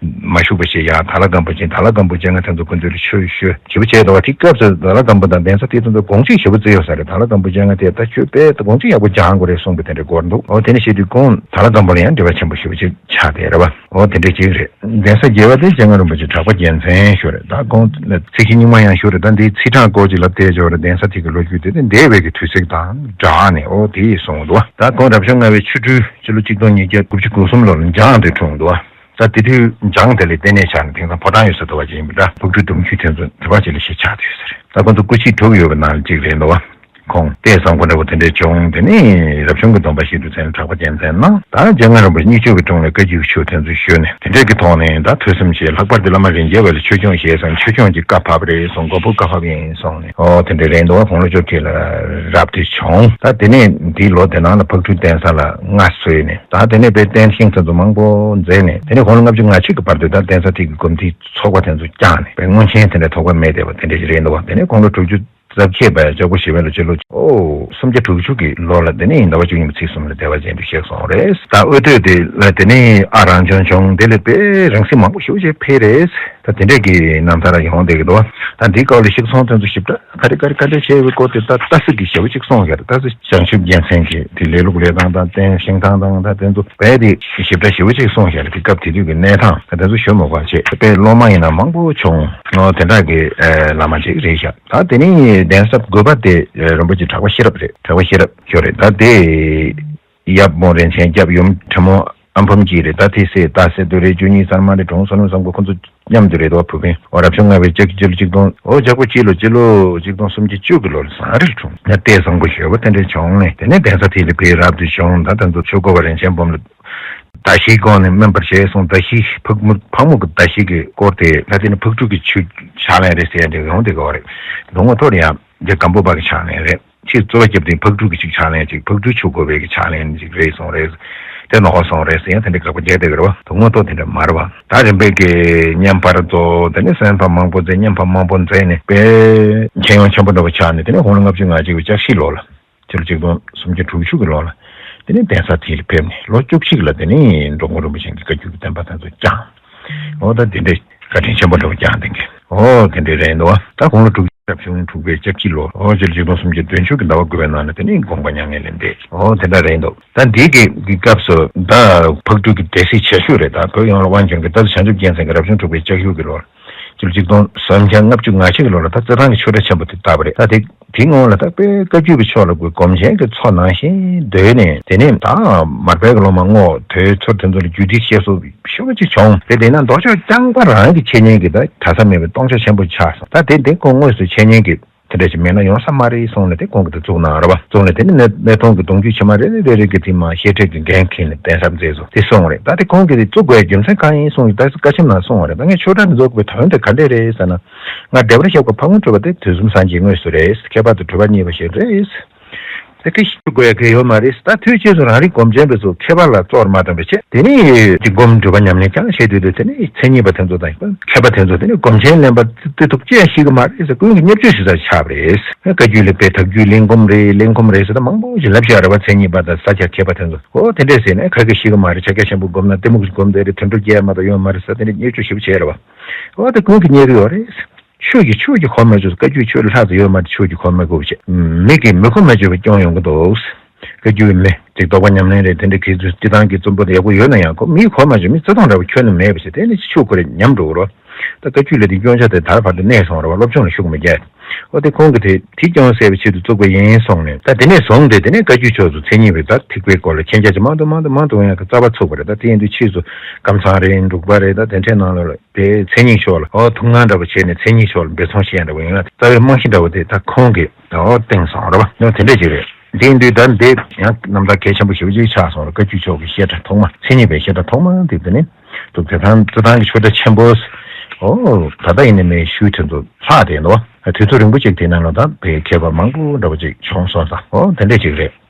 མ་བཞུགས་པ་བྱས་ཡང་དྭགས་ལྷ་སྒམ་པོ་ཅན། དྭགས་ལྷ་སྒམ་པོ་སྤྱན་སྔ་དེ་ཚོ་སྐུ་མདུན་ལ་ཆོས་ཞུ་ཞུ་བ་བྱས་འདུག་བ། དེ་སྐབས་སུ་དྭགས་ལྷ་སྒམ་པོ་དང་གདན་ས་དེ་ཚོ་དགོངས་གཅིག་ཞེ་པོ་བརྩི་ཡོད་ས་རེད། དྭགས་ལྷ་སྒམ་པོ་སྤྱན་སྔ་དེ་ད་ཆོས་དཔེ་དགོངས་གཅིག་ཡག་པོ་སྦྱང་དགོས་རེད་གསུངས་པ་དེ་འདྲ་སྐོར་འདུག་འོ་དེ་ནས་བཤད་དུས་ཁོང་དྭགས་ལྷ་སྒམ་པོ་ལ་ཡང་འབྲེལ་བ་ཆེན་པོ་ཞེ་པོ་ཅིག་ཆགས་བསྡད་རེད་བ། འོ་དེ་འདྲ་ཅིག་རེད། གདན་ས་བརྒྱད་པ་དེ་སྤྱན་སྔ་རིན་པོ་ཆེ་གྲགས་པ་རྒྱལ་མཚན་ཞུ་རེད། ད་ཁོང་ཚིགས་བཞེད་རྙིང་མ་ཡང་ཞུ་རེད། ད་འདིའི་ཚིག་གྲངས་སྐོར་ཅིག་ལབ་བསྡད་ཆོག་རེད། གདན་ས་དེ་གི་ལོ་རྒྱུས་དེ་དེ་འདས་པའི་གི་དུས་ཚིགས་དང་སྦྲགས་ནས་འོ་དེ་གསུངས་འདུག་ད་ཁོང་རབ་བྱུང་ལྔ་པའི་ཆུ་སྦྲུལ་སྤྱི་ལོ་གཅིག་སྟོང་ཉིས་བརྒྱ་དགུ་བཅུ་གོ་གསུམ་ལོར་འཇང་དུ་འཁྲུངས་འདུག་ད་དེ་དུས་འཇང་དེ་ལ་ལྟེ་གནས་ཆགས་ནས་དེང་སང་ཕོ་བྲང་ཡོད་ས་འདུག་བ། ཅིག་ཡིན་པ་འདྲ། ཕག་གྲུ་གདུང་བརྒྱུད་དེ་ཚོ་དེ་བ་ཅིག་ལ་གཞིས་ཆགས་བསྡད་ཡོད་ས་རེད། ད་ཁོང་ཚོ་སྐུ་མཆེད་དྲུག་ཡོད་པའི་ནང་ལ་གཅིག་རེད་འདུག་བ། ཁོང་ལྟས་བཟང་པོ་འདྲ་པོ་དེ་འདྲས་བྱུང་། དེ་ནས་རབ་བྱུང་གི་སྡོམ་པ་བཞེས་དུས་ཚན་གྲགས་པ་རྒྱལ་མཚན་གནང་། ད་སྤྱན་སྔ་རིན་པོ་ཆེ་གཉིས་ཆོས་ཀྱི་དྲུང་ནས་བཀའ་བརྒྱུད་ཀྱི་ཆོས་དེ་ཚོ་ཞུས་ནས་དེ་འདྲས་ཀྱི་ཐོག་ནས་ད་ཐོས་བསམ་བྱས། ལྷག་པར་དུ་བླ་མ་རིན་རྒྱས་པ་ལ་ཆོས་སྐྱོང་བྱས་ཙང་ཆོས་སྐྱོང་གི་བཀའ་ཕབ་རེད་གསུངས། མགོན་པོ་བཀའ་ཕབ་ཡིན་གསུངས་ནས། ཨོ་དེ་འདྲས་རེད་འདུག་བ། དགུང་ལོ་བཅོ་བརྒྱད་ལ་རབ་ཏུ་བྱུང་། ད་དེ་ནས་འདིའི་ལོ་དེ་ནང་ལ་ཕག་གྲུ་གདན་ས་ལ་མངའ་གསོལ་ནས། ད་དེ་ནས་དཔེ་རྟེན་བཞེངས་ཚོགས་འདུ་མང་པོ་མཛད་ནས། དེ་ནས་དགུང་ལོ་ལྔ་བཅུ་ང་གཅིག་གི་བར་དུ་ད་གདན་ས་དེ་གི་དགོན་སྡེའི་ཚོགས་པ་དེ་ཚོ་བསྐྱངས་ནས་དཔེ་མངོན་ཆེན་དེ་འདྲ་ཐོགས་པ་མེད་བསྡད་པ་དེ་འདྲ་ཞིག་རེད་འདུག་བ། དེ་ནས་དགུང་ལོ་དྲུག་ཅུ་རྩ་བརྒྱད་པའི་ལྕགས་ཕོ་བཞི་པའི་ལོ་སྤྱི་ལོ་ཨོ་སུམ་བརྒྱ་དྲུག་ཅུ་གི་ལོ་ལ་དེ་ནས་ཟླ་བ་བཅུ་གཉིས་པའི་ཚེས་གསུམ་ལ་བདེ་བ་ཅན་དུ་གཤེགས་སོང་རེད། ད་འོས་བསྡུ་དེ་ལ་དེ་ནས་ཨ་རང་བྱུང་བྱུང་། དེ་ལ་དཔེ་རིང་བསྲེལ་མང་པོ་ཞེ་པོ་ཅིག་འཕེལ་རེད། ད་དེ་འདྲས་ཀྱི་རྣམ་ཐར་ཡོང་བསྡད་ཀྱི་འདུག་ད་འདིའི་སྐོར་ལ་ཤིག་ཚོང་དེ་ཚོ་ཞིབ་ཕྲ་ག་རེ་ག་རེ་ག་འདྲས་བྱས་པའི་སྐོར་དེ་ད་ལྟ་ཚིག་གིས་ཞེ་པོ་ཅིག་གསུངས་ཡོད་རེད། ད་ཚིག་བྱང་ཆུབ་རྒྱལ་མཚན་གྱི་དེ་ལས་ལུགས་ལས་སྟངས་དང་རྟེན་བཞེངས་སྟངས་དང་། ད་དེ་ཚོ་དཔེ་དེ་ཞིབ་ཕྲ་ཞེ་པོ་ཅིག་གསུངས་ཡོད་རེད། དེ་སྐབས་དེ་དུས་ཀྱི་གནས་སྟངས་ད་དེ་ཚོ་ཞུ་མི་དགོས་པ་བྱས། དཔེ་སློབ་མ་ཡིན་ན་མང་པོ་བྱུང་ནོ་དེ་འདྲ་གི་ཨེ་བླ་མ་ཅིག་རེད་ཤག་ད་དེ་ནས་གདན་ས་དགུ་པ་དེ་རིན་པོ་ཆེ་གྲགས་པ་ཤེས་རབ་རེད། གྲགས་པ་ཤེས་རབ་ཞུ་རེད། ད་དེ་ཡབ་མོ་རིན་ཆེན་སྐྱབས། ཡུམ་དྲིན་མོ་ཨ་འབུམ་སྐྱིད་རེད། ད་དེ་སྲས་རྟ་སྲས་རྡོ་རེ་བཅུ་གཉིས། གསར་མ་རེད། དྲུང་བསོད་ནམས་བཟང་པོ། ཁོ་ཚོ་མཉམ་དུ་རེད་དོ། བུ་སྤུན། འོ་རབ་བྱུང་ལྔ་པའི་ལྕགས་ཁྱི་ལོ་གཅིག་སྟོང་། འོ་ལྕགས་ཕོ་སྤྱི་ལོ་སྤྱི་ལོ་གཅིག་སྟོང་སུམ་བརྒྱ་བཅུ་གི་ལོ་ལ་བཟང་རིལ་འཁྲུངས་ནས་ལྟས་བཟང་པོ་ཞེ་པོ་དེ་འདྲ་བྱུང་ནས། དེ་ནས་གདན་ས་དེ་ལ་དཔེ་རབ་ཏུ་བྱུང་། ད་ད་ཚོ་ཆོས་སྒོ་བ་རིན་ཆེན་འབུམ་ལ་ཟླ་ཤེལ་བསྐོར་ནས་སྨིན་པར་བྱས་སོང་། ཟླ་ཤེལ་ཕག་མོ་ཕག་མོ་གི་ཟླ་ཤེལ་གྱི་སྐོར་དེ་ད་དེ་ནི་ཕག་ཕྲུག་གི་ཆུ་ཕྱག་ལེན་རེད་ཟེར་ཡ་འདྲ་ཡོང་བསྡད་ཀྱི་ཡོད་རེད། ལོ་ངོ་ཐོར་ཡང་རྒྱ་སྒམ་པོ་པ་གི་ཕྱག་ལེན་རེད། ཕྱིར་རྩོལ་བ་བརྒྱབ་སྟེ་ཕག་ཕྲུག་གི་ཅིག་ཕྱག་ལེན་ཅིག་ཕག་ཕྲུག་ཆུ་བསྐོར་བའི་གི་ཕྱག་ལེན་ཅིག་རེད་སོང་རེད། དེ་ནོར་སོང་རེད་ཟེར་ཡང་དེ་འདྲ་དགག་པ་རྒྱག་བསྡད་ཀྱི་རེད་བ། དོན་དངོས་ཐོག་དེ་འདྲ་མ་རེད་བ། ད་རིམ་པས་ཀྱི་བསྙེན་པར་རྫོགས། དེ་ནས་གསན་པ་མང་པོ་མཛད། བསྙེན་པ་མང་པོ་མཛད་ནས་དཔེ་མཁྱེན་ཡོན་ཆེན་པོ་འདྲ་བོ་ཆགས་ནས། དེ་ནས་དགུང་ལོ་ལྔ་བཅུ་ང་གཅིག་པའི་ལྕགས་ཤིང་ལོ་ལ་ཕྱི་ལོ་གཅིག་སྟོང་སུམ་བརྒྱ་དྲུག་ཅུ་གི་ལོ་ལ་དེ་ནས་གདན་ས་དེ་ལ་ཕེབས་ནས་ལོ་བཅུ་གཅིག་ལ་དེ་ནས་འགྲོ་མགོན་རིན་པོ་ཆེ་གི་བཀའ་བརྒྱུད་ཀྱི་བསྟན་པ་དེ་ཚོ་བསྐྱངས། འོ་ད་དེ་འདྲའི་བཀའ་དྲིན་ཆེན་པོ་འདྲ་བོ་བསྐྱངས་བསྡད་མཁན། འོ་དེ་འདྲའི་རེད་འདུག་ད་དགུང་ལོ་དྲུག་ཅུ་རབ་བྱུང་དྲུག་པའི་ལྕགས་ཁྱི་ལོ། འོ་སྤྱི་ལོ་གཅིག་སྟོང་སུམ་བརྒྱ་བདུན་ཅུ་གི་ཟླ་བ་དགུ་པའི་ནང་ལ་དེ་ནས་དགོངས་པ་མྱ་ངན་ལས་འདས། འོ་དེ་འདྲ་རེད་འདུག་ད་འདི་གི་གི་སྐབས་སུ་ད་ཕག་གྲུ་གི་སྡེ་སྲིད་ཆེ་ཤོས་རེད། ད་བོད་ཡོངས་ལ་དབང་བྱུང་གི་ད་བྱང་ཆུབ་རྒྱལ་མཚན་གྱི་རབ་བྱུང་དྲུག་པའི་ལྕགས་ཡུག་གི་ལོར་སྤྱི་ལོ་གཅིག་སྟོང་སུམ་བརྒྱ་ལྔ་བཅུ་ང་གཅིག་གི་ལོ་ལ་ད་རྩེ་ཐང་གི་ཆོས་གྲྭ་ཆེན་པོ་དེ་བཏབ་པ་རེད། ད་དེ་དེའི་སྔོན་ལ་ད་དཔེ་བཀའ་བརྒྱུད་པའི་ཕྱོགས་ལ་དགོས་སྒོམ་ཆེན་གྱི་ཚོགས་ནང་བཞིན་སྡོད་ནས། དེ་ནས་ད་མར་པའི་གི་སློབ་མ་རྔོག་དོལ་ཚུར་དེ་ཚོ་ལ་རྒྱུད་སྡེ་བཤད་སྲོལ་ཞེ་པོ་ཅིག་བྱུང་། དེ་དེ་ན་མདོ་ཕྱོགས་རྐྱང་པ་རང་གི་འཆད་ཉན་གྱི་ད་གྲྭ་ས་མེད་པའི་སྟོང་ཆ་ཆེན་པོ་ཆགས་སོང་། ད་དེ་དེ་ཁོང་དངོས་སུ་འཆད་ཉན་གྱི་དེ་འདྲ་ཞིག་མེད་ན་ཡོང་ས་མ་རེད་གསུངས་ནས་དེ་ཁོང་གིས་དེ་བཙུགས་གནང་རེད་བ། བཙུགས་ནས་དེ་ནས་གནས་གནས་མཐོང་གི་གདུང་རྒྱུད་ཕྱི་མ་རེ་རེ་རེ་རེ་གི་དེ་མ་བཤད་ཁྲིད་ཀྱི་འགན་འཁྱེར་ནས་གདན་ས་མཛད་སོང་དེ་གསུངས་རེད། ད་དེ་ཁོང་གིས་དེ་བཙུགས་དགོས་རྒྱུ་མཚན་གང་ཡིན་གསུངས་ཡོད། ད་བཀའ་ཆེམས་ནང་གསུངས་པ་རེད། ད་ངས་ཆོས་གྲྭ་འདི་ཚོ་གི་དོན་དེ་ག་འདྲས་རེད་ཟེར་ན། ང་སྡེ་པར་ཞབས་ཀྱི་ཕ་བོང་གྲུ་པ་དེ་དུས་གསུམ་སངས་རྒྱས་དངོས་སུ་རེད། ཁྱད་པར་དུ་གྲུ་པ་གཉིས་པ་ཞིག་རེད། དེ་གི་ཤེས་དགོས་ཡ་གི་ཡོད་མ་རེད། ད་དུས་རྗེས་སུ་རང་རིག་སྒོམ་ཆེན་པའི་ཚོ་མཁས་པ་ལ་གཙོར་མ་བཏང་བའི་ཆེད་དེ་ནི་དེ་སྒོམ་སྒྲུབ་པ་ཉམས་ལེན་ཀྱང་བྱེད་དུས་དེ་ནི་མཚན་ཉིད་པ་དེ་ཚོ་དང་མཁས་པ་དེ་ཚོ་དེ་ནི་སྒོམ་ཆེན་ལེན་པ་དེ་ཐུབ་ཅེས་ཤེས་གི་མ་རེད་ཟེར་ཀུན་གྱི་བརྙས་བཅོས་ཞིག་ཆགས་པ་རེད། བཀའ་བརྒྱུད་ལ་དཔེ་ཐབས་བརྒྱུད་ལེན་སྒོམ་རེད། ལེན་སྒོམ་རེད་ཟེར་ད་མང་པོ་ཞིག་ལབ་བཞག་རེད་བ། མཚན་ཉིད་པ་དང་ས་སྐྱ་མཁས་པ་དེ་ཚོ་ཨོ་དེ་འདྲས་ཟེར་ནས་ཁ་སྐད་ཤེས་གི་མ་རེད། ཕྱག་རྒྱ་ཆེན་པོ་སྒོམ་ན་གཏི་མུག་སྒོམ་དེ་རེད། དོན་གྲུབ་རྒྱལ་མ་གཏོགས་ཡོང་མ་རེད་ཟེར་དེ་འདྲས་བརྙས་བཅོས་ཞེ་པོ་བྱས་རེད་བ། ཨོ་དེ་ཀུན་གྱི་བརྙས་གི་ཡོད་རེད། ཆོས་ཀྱི་ཆོས་ཀྱི་གོ་མ་ཆོད། བཀའ་བརྒྱུད་ཆོས་ལྷག་ཙམ་ཡོད་མ་རེད། ཆོས་ཀྱི་གོ་མ་དགོས་བྱས། མི་གིས་མི་གོ་མ་ཆོད་པ་སྐྱོན་ཡོང་གི་འདུག་བཀའ་བརྒྱུད་མི་ཅིག་རྟོགས་པ་ཉམས་ལེན་རེད། དེ་འདྲ་གི་སྤྱི་བཏང་གི་རྩོམ་པོ་དེ་ཡག་པོ་ཡོད་ན་ཡང་ཁོ་མིའི་གོ་མ་ཆོད། མི་བརྩི་མཐོང་འདྲ་པོ་ཁྱོན་ནས་མེད་པ་ཞིག་དེ་ནི་ཆོས་ཁོ་རེ་ཉམས་འགྲོ་གི་རོ། ད་བཀའ་བརྒྱུད་ལ་དེ་སྐྱོན་ཆ་དེ་དར་བར་དུ་གནས་སོང་རེད་བ། སློབ་སྦྱོང་ལ་ཤུགས་མི་རྒྱག་ཨོ་དེ་ཁོང་གིས་དེ་དེ་སྐྱོན་སེལ་བའི་ཆེད་དུ་བཙུགས་པ་ཡིན་གསུངས་ནས། ད་དེ་ནས་བཟུང་སྟེ་དེ་ནས་བཀའ་བརྒྱུད་ཕྱོགས་སུ་མཚན་ཉིད་པའི་ད་ཐེག་པའི་སྐོར་ལ་མཁྱེན་རྒྱ་ཅིག་མང་དུ་མང་དུ་མང་དུ་ཡོང་ཡག་གི་རྩ་བ་ཚུགས་པ་རེད། ད་དེ་ཡིན་དུས་ཕྱིས་སུ་ཀམ་ཚང་རེད། འབྲུག་པ་རེད། ད་དེ་འདྲའི་ནང་ལོགས་ལ་དེ་མཚན་ཉིད་ཕྱོགས་ལ་ཨོ་ཐུགས་སྣང་འདྲ་པོ་བྱས་ནས་མཚན་ཉིད་ཕྱོགས་ལ་འབད་བརྩོན་བྱེད་ཡག་འདྲ་པོ་ཡིན་ན་རྩ་བའི་རྨང་གཞི་འདྲ་པོ་དེ་ད་ཁོང་གིས་ཨོ་བཏིང་སོང་རེད་བ། ཨོ་དེ་འདྲ་ཅིག་རེད། དེ་ཡིན་དུས་ད་འདི་ཡང་རྣམ་ཐར་གལ་ཆེན་པོ་ཞེ་པོ་ཅིག་ཆགས་སོང་རེད། བཀའ་བརྒྱུད་ཕྱོགས་ཀྱི་བཤད་གྲྭ་ཐོག་མ་མཚན་ཉིད་པའི་བཤད་གྲྭ་ཐོག་མ་དེ་དེ་ནི་འདུག་དེ་དང་རྩི་ཐང་གི་ཆོས་གྲྭ་ཆེན་པོ་ཨོ་ད་ལྟ་ཡིན་ནའི་མེད་ཤུལ་དེ་ཚོ་ལྷག་བསྡད་འདུག་དུས་ཚོད་རིང་པོ་ཅིག་དེ་ནང་ལ་ད་བོད་མཁས་པ་མང་པོ་འདྲ་པོ་ཅིག་བྱུང་སོང་ཙང་ཨོ་དེ་འདྲས་ཅིག་རེད།